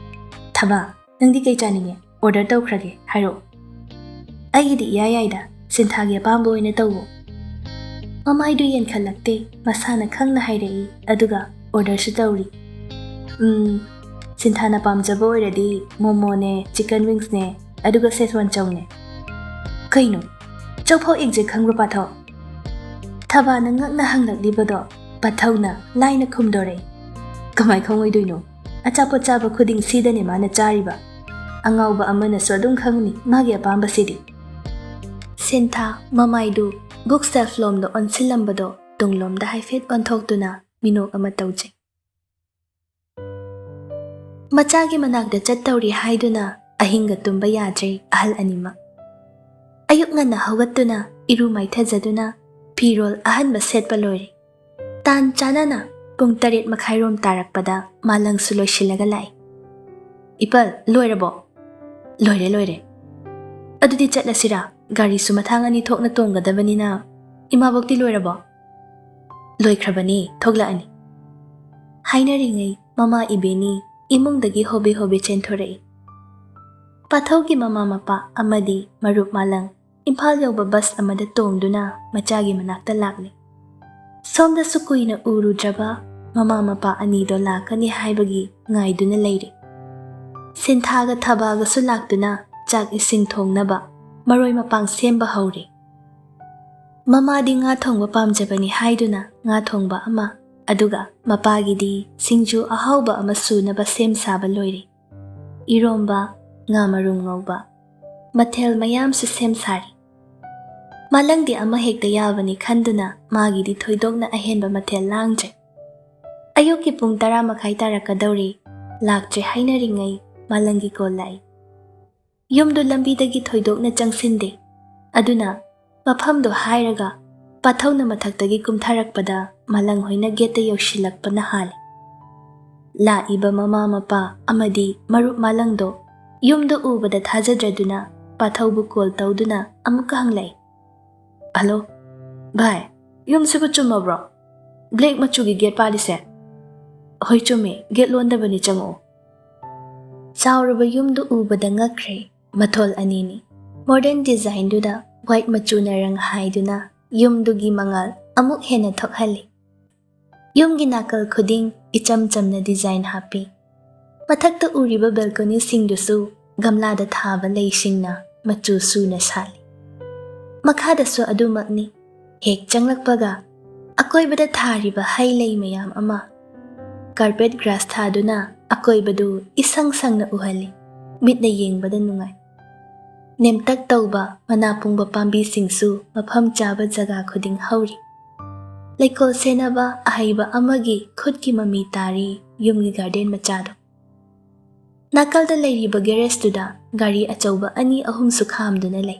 "ꯊꯕꯥ, ꯅꯪꯗꯤ ꯀꯩ ꯆꯥꯅꯤꯡꯉꯦ? ꯑꯣꯔꯗꯔ ꯇꯧꯈ꯭ꯔꯒꯦ, ꯍꯥꯏꯔꯛꯑꯣ꯫" "ꯑꯩꯒꯤꯗꯤ ꯏꯌꯥ ꯌꯥꯏꯗ, ꯁꯤꯟꯊꯥꯒꯤ ꯑꯄꯥꯝꯕ ꯑꯣꯏꯅ ꯇꯧꯋꯣ꯫" ꯃꯃꯥꯏꯗꯨ ꯌꯦꯡꯈꯠꯂꯛꯇꯦ, ꯃꯁꯥꯅ ꯈꯪꯅ ꯍꯥꯏꯔꯛꯏ, ꯑꯗꯨꯒ ꯑꯣꯔꯗꯔꯁꯨ ꯇꯧꯔꯤ꯫ "ꯎꯝ, ꯁꯤꯟꯊꯥꯅ ꯄꯥꯝꯖꯕ ꯑꯣꯏꯔꯗꯤ ꯃꯣꯃꯣꯅꯦ, ꯆꯤꯀꯟ ꯋꯤꯡꯁꯅꯦ, ꯑꯗꯨꯒ ꯁꯦꯁꯋꯥꯟ ꯆꯧꯅꯦ꯫" "ꯀꯩꯅꯣ? ꯆꯧꯐꯥꯎ ꯑꯦꯛꯖꯦꯛ ꯈꯪꯕ꯭ꯔꯣ ꯄꯥꯊꯧ?" ꯊꯕꯥꯅ ꯉꯛꯅ ꯍꯪꯂꯛꯂꯤꯕꯗꯣ ꯄꯥꯊꯧꯅ ꯂꯥꯏꯅ ꯈꯨꯝꯗꯣꯔꯛꯏ꯫ "ꯀꯃꯥꯏ ꯈꯪꯉꯣꯏꯗꯣꯏꯅꯣ? ꯑꯆꯥꯄꯣꯠ ꯆꯥꯕ ꯈꯨꯗꯤꯡ ꯁꯤꯗꯅꯦ ꯃꯥꯅ ꯆꯥꯔꯤꯕ꯫ ꯑꯉꯥꯎꯕ ꯑꯃꯅꯁꯨ ꯑꯗꯨꯝ ꯈꯪꯅꯤ ꯃꯥꯒꯤ ꯑꯄꯥꯝꯕꯁꯤꯗꯤ꯫" ꯁꯤꯟꯊꯥ ꯃꯃꯥꯏꯗꯨ ꯕꯨꯛ ꯁꯦꯜꯐ ꯂꯣꯝꯗ ꯑꯣꯟꯁꯤꯜꯂꯝꯕꯗꯣ ꯇꯨꯡꯂꯣꯝꯗ ꯍꯥꯏꯐꯦꯠ ꯑꯣꯟꯊꯣꯛꯇꯨꯅ ꯃꯤꯅꯣꯛ ꯑꯃ ꯇꯧꯖꯩ꯫ ꯃꯆꯥꯒꯤ ꯃꯅꯥꯛꯇ ꯆꯠꯇꯧꯔꯤ ꯍꯥꯏꯗꯨꯅ ꯑꯍꯤꯡꯒ ꯇꯨꯝꯕ ꯌꯥꯗ꯭ꯔꯦ ꯑꯍꯜ ꯑꯅꯤꯃꯛ꯫ ꯑꯌꯨꯛ ꯉꯟꯅ ꯍꯧꯒꯠꯇꯨꯅ ꯏꯔꯨ ꯃꯥꯏꯊꯖꯗꯨꯅ ꯐꯤꯔꯣꯜ ꯑꯍꯟꯕ ꯁꯦꯠꯄ ꯂꯣꯏꯔꯦ꯫ ꯇꯥꯟ ꯆꯥꯅꯅ ꯄꯨꯡ ꯇꯔꯦꯠ ꯃꯈꯥꯏꯔꯣꯝ ꯇꯥꯔꯛꯄꯗ ꯃꯥꯂꯪꯁꯨ ꯂꯣꯏꯁꯤꯜꯂꯒ ꯂꯥꯛꯏ꯫ "ꯏꯄꯜ, ꯂꯣꯏꯔꯕꯣ?" "ꯂꯣꯏꯔꯦ, ꯂꯣꯏꯔꯦ꯫" "ꯑꯗꯨꯗꯤ ꯆꯠꯂꯁꯤꯔꯥ? ꯒꯥꯔꯤꯁꯨ ꯃꯊꯥꯡ ꯑꯅꯤ ꯊꯣꯛꯅ ꯇꯣꯡꯒꯗꯕꯅꯤꯅ꯫" "ꯏꯃꯥꯕꯣꯛꯇꯤ ꯂꯣꯏꯔꯕꯣ?" "ꯂꯣꯏꯈ꯭ꯔꯕꯅꯤ, ꯊꯣꯛꯂꯛꯑꯅꯤ꯫" ꯍꯥꯏꯅꯔꯤꯉꯩ ꯃꯃꯥ ꯏꯕꯦꯅꯤ ꯏꯃꯨꯡꯗꯒꯤ ꯍꯣꯕꯦ ꯍꯣꯕꯦ ꯆꯦꯟꯊꯣꯔꯛꯏ꯫ ꯄꯥꯊꯧꯒꯤ ꯃꯃꯥ ꯃꯄꯥ ꯑꯃꯗꯤ ꯃꯔꯨꯞ ꯃꯥꯂꯪ ꯏꯝꯐꯥꯜ ꯌꯧꯕ ꯕꯁ ꯑꯃꯗ ꯇꯣꯡꯗꯨꯅ ꯃꯆꯥꯒꯤ ꯃꯅꯥꯛꯇ ꯂꯥꯛꯂꯦ꯫ ꯁꯣꯝꯗꯁꯨ ꯀꯨꯏꯅ ꯎꯔꯨꯗ꯭ꯔꯕ ꯃꯃꯥ ꯃꯄꯥ ꯑꯅꯤꯗꯣ ꯂꯥꯛꯀꯅꯤ ꯍꯥꯏꯕꯒꯤ ꯉꯥꯏꯗꯨꯅ ꯂꯩꯔꯦ꯫ ꯁꯤꯟꯊꯥꯒ ꯊꯕꯥꯒꯁꯨ ꯂꯥꯛꯇꯨꯅ ꯆꯥꯛ ꯏꯁꯤꯡ ꯊꯣꯡꯅꯕ ꯃꯔꯣꯏ ꯃꯄꯥꯡ ꯁꯦꯝꯕ ꯍꯧꯔꯦ꯫ ꯃꯃꯥꯗꯤ ꯉꯥ ꯊꯣꯡꯕ ꯄꯥꯝꯖꯕꯅꯤ ꯍꯥꯏꯗꯨꯅ ꯉꯥ ꯊꯣꯡꯕ ꯑꯃ, ꯑꯗꯨꯒ ꯃꯄꯥꯒꯤꯗꯤ ꯁꯤꯡꯖꯨ ꯑꯍꯥꯎꯕ ꯑꯃ ꯁꯨꯅꯕ ꯁꯦꯝ ꯁꯥꯕ ꯂꯣꯏꯔꯦ꯫ ꯏꯔꯣꯝꯕ, ꯉꯥ ꯃꯔꯨꯝ ꯉꯧꯕ, ꯃꯊꯦꯜ ꯃꯌꯥꯝꯁꯨ ꯁꯦꯝ ꯁꯥꯔꯤ꯫ ꯃꯥꯂꯪꯗꯤ ꯑꯃ ꯍꯦꯛꯇ ꯌꯥꯕꯅꯤ ꯈꯟꯗꯨꯅ ꯃꯥꯒꯤꯗꯤ ꯊꯣꯏꯗꯣꯛꯅ ꯑꯍꯦꯟꯕ ꯃꯊꯦꯜ ꯂꯥꯡꯗ꯭ꯔꯦ꯫ ꯑꯌꯨꯛꯀꯤ ꯄꯨꯡ ꯇꯔꯥ ꯃꯈꯥꯏ ꯇꯥꯔꯛꯀꯗꯧꯔꯦ꯫ ꯂꯥꯛꯇ꯭ꯔꯦ ꯍꯥꯏꯅꯔꯤꯉꯩ ꯃꯥꯂꯪꯒꯤ ꯀꯣꯜ ꯂꯥꯛꯏ꯫ ꯌꯨꯝꯗꯨ ꯂꯝꯕꯤꯗꯒꯤ ꯊꯣꯏꯗꯣꯛꯅ ꯆꯪꯁꯤꯟꯗꯦ꯫ ꯑꯗꯨꯅ ꯃꯐꯝꯗꯨ ꯍꯥꯏꯔꯒ ꯄꯥꯊꯧꯅ ꯃꯊꯛꯇꯒꯤ ꯀꯨꯝꯊꯔꯛꯄꯗ ꯃꯥꯂꯪ ꯍꯣꯏꯅ ꯒꯦꯠꯇ ꯌꯧꯁꯤꯜꯂꯛꯄꯅ ꯍꯥꯜꯂꯦ꯫ ꯂꯥꯛꯏꯕ ꯃꯃꯥ ꯃꯄꯥ ꯑꯃꯗꯤ ꯃꯔꯨꯞ ꯃꯥꯂꯪꯗꯣ ꯌꯨꯝꯗ ꯎꯕꯗ ꯊꯥꯖꯗ꯭ꯔꯗꯨꯅ ꯄꯥꯊꯧꯕꯨ ꯀꯣꯜ ꯇꯧꯗꯨꯅ ꯑꯃꯨꯛꯀ ꯍꯪꯂꯛꯏ, "ꯍꯜꯂꯣ, ꯚꯥꯏ, ꯌꯨꯝꯁꯤꯕꯨ ꯆꯨꯝꯃꯕ꯭ꯔꯣ? ꯕ꯭ꯂꯦꯛ ꯃꯆꯨꯒꯤ ꯒꯦꯠ ꯄꯥꯜꯂꯤꯁꯦ?" "ꯍꯣꯏ, ꯆꯨꯝꯃꯦ, ꯒꯦꯠ ꯂꯣꯟꯗꯕꯅꯤ, ꯆꯪꯉꯛꯑꯣ꯫" ꯆꯥꯎꯔꯕ ꯌꯨꯝꯗꯨ ꯎꯕꯗ ꯉꯛꯈ꯭ꯔꯦ꯫ ꯃꯊꯣꯜ ꯑꯅꯤꯅꯤ꯫ ꯃꯣꯗꯔꯟ ꯗꯤꯖꯥꯏꯟꯗꯨꯗ ꯋꯥꯏꯠ ꯃꯆꯨꯅ ꯔꯪ ꯍꯥꯏꯗꯨꯅ ꯌꯨꯝꯗꯨꯒꯤ ꯃꯉꯥꯜ ꯑꯃꯨꯛ ꯍꯦꯟꯅ ꯊꯣꯛꯍꯜꯂꯤ꯫ ꯌꯨꯝꯒꯤ ꯅꯥꯀꯜ ꯈꯨꯗꯤꯡ ꯏꯆꯝ ꯆꯝꯅ ꯗꯤꯖꯥꯏꯟ ꯍꯥꯞꯄꯤ꯫ ꯃꯊꯛꯇ ꯎꯔꯤꯕ ꯕꯦꯜꯀꯣꯅꯤꯁꯤꯡꯗꯨꯁꯨ ꯒꯝꯂꯥꯗ ꯊꯥꯕ ꯂꯩꯁꯤꯡꯅ ꯃꯆꯨ ꯁꯨꯅ ꯁꯥꯠꯂꯤ꯫ ꯃꯈꯥꯗꯁꯨ ꯑꯗꯨꯃꯛꯅꯤ꯫ ꯍꯦꯛ ꯆꯪꯂꯛꯄꯒ ꯑꯀꯣꯏꯕꯗ ꯊꯥꯔꯤꯕ ꯍꯩ ꯂꯩ ꯃꯌꯥꯝ ꯑꯃ, ꯀꯥꯔꯄꯦꯠ ꯒ꯭ꯔꯥꯁ ꯊꯥꯗꯨꯅ ꯑꯀꯣꯏꯕꯗꯨ ꯏꯁꯪ ꯁꯪꯅ ꯎꯍꯜꯂꯤ꯫ ꯃꯤꯠꯅ ꯌꯦꯡꯕꯗ ꯅꯨꯡꯉꯥꯏ꯫ ꯅꯦꯝꯇꯛ ꯇꯧꯕ ꯃꯅꯥ ꯄꯨꯡꯕ ꯄꯥꯝꯕꯤꯁꯤꯡꯁꯨ ꯃꯐꯝ ꯆꯥꯕ ꯖꯒꯥ ꯈꯨꯗꯤꯡ ꯍꯧꯔꯤ꯫ ꯂꯩꯀꯣꯜ ꯁꯦꯟꯅꯕ ꯑꯍꯩꯕ ꯑꯃꯒꯤ ꯈꯨꯠꯀꯤ ꯃꯃꯤ ꯇꯥꯔꯤ ꯌꯨꯝꯒꯤ ꯒꯥꯔꯗꯦꯟ ꯃꯆꯥꯗꯣ꯫ ꯅꯥꯀꯜꯗ ꯂꯩꯔꯤꯕ ꯒꯦꯔꯦꯖꯇꯨꯗ ꯒꯥꯔꯤ ꯑꯆꯧꯕ ꯑꯅꯤ ꯑꯍꯨꯝꯁꯨ ꯈꯥꯝꯗꯨꯅ ꯂꯩ꯫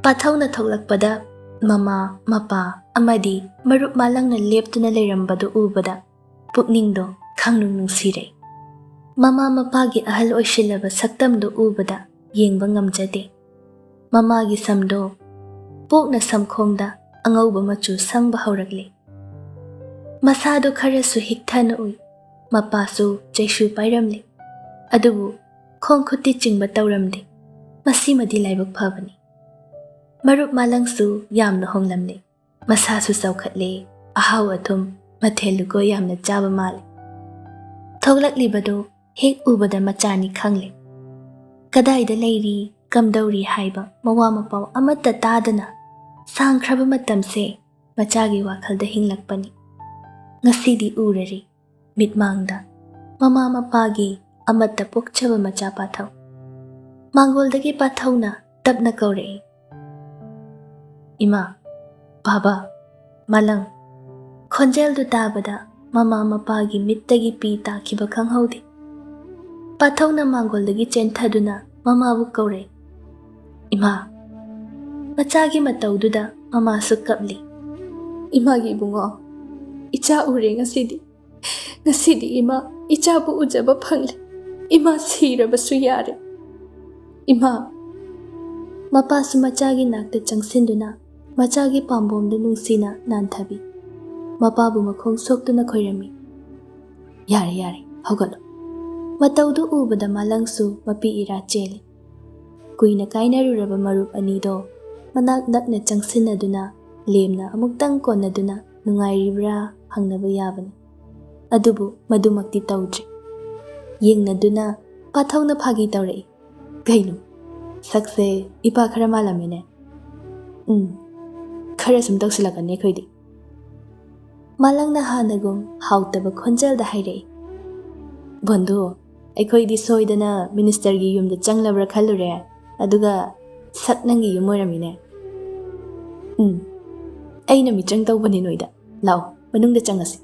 ꯄꯥꯊꯧꯅ ꯊꯣꯛꯂꯛꯄꯗ ꯃꯃꯥ, ꯃꯄꯥ ꯑꯃꯗꯤ ꯃꯔꯨꯞ ꯃꯥꯂꯪꯅ ꯂꯦꯞꯇꯨꯅ ꯂꯩꯔꯝꯕꯗꯨ ꯎꯕꯗ ꯄꯨꯛꯅꯤꯡꯗꯣ ꯈꯪꯅꯨꯡ ꯅꯨꯡꯁꯤꯔꯛꯏ꯫ ꯃꯃꯥ ꯃꯄꯥꯒꯤ ꯑꯍꯜ ꯑꯣꯏꯁꯤꯜꯂꯕ ꯁꯛꯇꯝꯗꯨ ꯎꯕꯗ ꯌꯦꯡꯕ ꯉꯝꯖꯗꯦ꯫ ꯃꯃꯥꯒꯤ ꯁꯝꯗꯣ ꯄꯣꯛꯅ ꯁꯝꯈꯣꯡꯗ ꯑꯉꯧꯕ ꯃꯆꯨ ꯁꯪꯕ ꯍꯧꯔꯛꯂꯦ꯫ ꯃꯁꯥꯗꯣ ꯈꯔꯁꯨ ꯍꯤꯛꯊꯅ ꯎꯏ꯫ ꯃꯄꯥꯁꯨ ꯆꯩꯁꯨ ꯄꯥꯏꯔꯝꯂꯦ꯫ ꯑꯗꯨꯕꯨ ꯈꯣꯡ ꯈꯨꯠꯇꯤ ꯆꯤꯡꯕ ꯇꯧꯔꯝꯗꯦ꯫ ꯃꯁꯤꯃꯗꯤ ꯂꯥꯏꯕꯛ ꯐꯕꯅꯤ꯫ ꯃꯔꯨꯞ ꯃꯥꯂꯪꯁꯨ ꯌꯥꯝꯅ ꯍꯣꯡꯂꯝꯂꯦ꯫ ꯃꯁꯥꯁꯨ ꯆꯥꯎꯈꯠꯂꯦ꯫ ꯑꯍꯥꯎ ꯑꯊꯨꯝ, ꯃꯊꯦꯜ ꯂꯨꯀꯣꯏ ꯌꯥꯝꯅ ꯆꯥꯕ ꯃꯥꯜꯂꯦ꯫ ꯊꯣꯛꯂꯛꯂꯤꯕꯗꯨ ꯍꯦꯛ ꯎꯕꯗ ꯃꯆꯥꯅꯤ ꯈꯪꯂꯦ꯫ ꯀꯗꯥꯏꯗ ꯂꯩꯔꯤ, ꯀꯝꯗꯧꯔꯤ ꯍꯥꯏꯕ ꯃꯋꯥ ꯃꯄꯥꯎ ꯑꯃꯠꯇ ꯇꯥꯗꯅ ꯁꯥꯡꯈ꯭ꯔꯕ ꯃꯇꯝꯁꯦ ꯃꯆꯥꯒꯤ ꯋꯥꯈꯜꯗ ꯍꯤꯡꯂꯛꯄꯅꯤ꯫ ꯉꯁꯤꯗꯤ ꯎꯔꯔꯤ ꯃꯤꯠꯃꯥꯡꯗ ꯃꯃꯥ ꯃꯄꯥꯒꯤ ꯑꯃꯠꯇ ꯄꯣꯛꯆꯕ ꯃꯆꯥ ꯄꯥꯊꯧ꯫ ꯃꯥꯡꯒꯣꯜꯗꯒꯤ ꯄꯥꯊꯧꯅ ꯇꯞꯅ ꯀꯧꯔꯛꯏ, "ꯏꯃꯥ, ꯕꯥꯕꯥ, ꯃꯥꯂꯪ꯫" ꯈꯣꯟꯖꯦꯜꯗꯨ ꯇꯥꯕꯗ ꯃꯃꯥ ꯃꯄꯥꯒꯤ ꯃꯤꯠꯇꯒꯤ ꯄꯤ ꯇꯥꯈꯤꯕ ꯈꯪꯍꯧꯗꯦ꯫ ꯄꯥꯊꯧꯅ ꯃꯥꯡꯒꯣꯜꯗꯒꯤ ꯆꯦꯟꯊꯗꯨꯅ ꯃꯃꯥꯕꯨ ꯀꯧꯔꯛꯏ, "ꯏꯃꯥ!" ꯃꯆꯥꯒꯤ ꯃꯇꯧꯗꯨꯗ ꯃꯃꯥꯁꯨ ꯀꯞꯂꯤ꯫ "ꯏꯃꯥꯒꯤ ꯏꯕꯨꯡꯉꯣ, ꯏꯆꯥ ꯎꯔꯦ ꯉꯁꯤꯗꯤ꯫ ꯉꯁꯤꯗꯤ ꯏꯃꯥ, ꯏꯆꯥꯕꯨ ꯎꯖꯕ ꯐꯪꯂꯦ꯫ ꯏꯃꯥ ꯁꯤꯔꯕꯁꯨ ꯌꯥꯔꯦ꯫ ꯏꯃꯥ!" ꯃꯄꯥꯁꯨ ꯃꯆꯥꯒꯤ ꯅꯥꯛꯇ ꯆꯪꯁꯤꯟꯗꯨꯅ ꯃꯆꯥꯒꯤ ꯄꯥꯝꯕꯣꯝꯗꯨ ꯅꯨꯡꯁꯤꯅ ꯅꯥꯟꯊꯕꯤ꯫ ꯃꯄꯥꯕꯨ ꯃꯈꯣꯡ ꯁꯣꯛꯇꯨꯅ ꯈꯣꯏꯔꯝꯃꯤ꯫ "ꯌꯥꯔꯦ, ꯌꯥꯔꯦ, ꯍꯧꯒꯠꯂꯣ꯫" ꯃꯇꯧꯗꯨ ꯎꯕꯗ ꯃꯥꯂꯪꯁꯨ ꯃꯄꯤ ꯏꯔꯥ ꯆꯦꯜꯂꯤ꯫ ꯀꯨꯏꯅ ꯀꯥꯏꯅꯔꯨꯔꯕ ꯃꯔꯨꯞ ꯑꯅꯤꯗꯣ ꯃꯅꯥꯛ ꯅꯛꯅ ꯆꯪꯁꯤꯟꯅꯗꯨꯅ ꯂꯦꯝꯅ ꯑꯃꯨꯛꯇꯪ ꯀꯣꯟꯅꯗꯨꯅ ꯅꯨꯡꯉꯥꯏꯔꯤꯕ꯭ꯔꯥ ꯍꯪꯅꯕ ꯌꯥꯕꯅꯤ꯫ ꯑꯗꯨꯕꯨ ꯃꯗꯨꯃꯛꯇꯤ ꯇꯧꯗ꯭ꯔꯤ꯫ ꯌꯦꯡꯅꯗꯨꯅ ꯄꯥꯊꯧꯅ ꯐꯥꯒꯤ ꯇꯧꯔꯛꯏ꯫ "ꯀꯩꯅꯣ, ꯁꯛꯁꯦ ꯏꯄꯥ ꯈꯔ ꯃꯥꯜꯂꯝꯃꯦꯅꯦ꯫" "ꯎꯝ, ꯈꯔ ꯁꯨꯝ ꯇꯧꯁꯤꯜꯂꯛꯀꯅꯤ ꯑꯩꯈꯣꯏꯗꯤ꯫" ꯃꯥꯂꯪꯅ ꯍꯥꯟꯅꯒꯨꯝ ꯍꯥꯎꯇꯕ ꯈꯣꯟꯖꯦꯜꯗ ꯍꯥꯏꯔꯛꯏ꯫ "ꯕꯣꯟꯗꯨ, ꯑꯩꯈꯣꯏꯗꯤ ꯁꯣꯏꯗꯅ ꯃꯤꯅꯤꯁꯇꯔꯒꯤ ꯌꯨꯝꯗ ꯆꯪꯂꯕ꯭ꯔꯥ ꯈꯜꯂꯨꯔꯦ, ꯑꯗꯨꯒ ꯁꯛ ꯅꯪꯒꯤ ꯌꯨꯝ ꯑꯣꯏꯔꯝꯃꯤꯅꯦ꯫" "ꯎꯝ, ꯑꯩꯅ ꯃꯤꯆꯪ ꯇꯧꯕꯅꯤ ꯅꯣꯏꯗ꯫ ꯂꯥꯛꯑꯣ, ꯃꯅꯨꯡꯗ ꯆꯪꯉꯁꯤ꯫"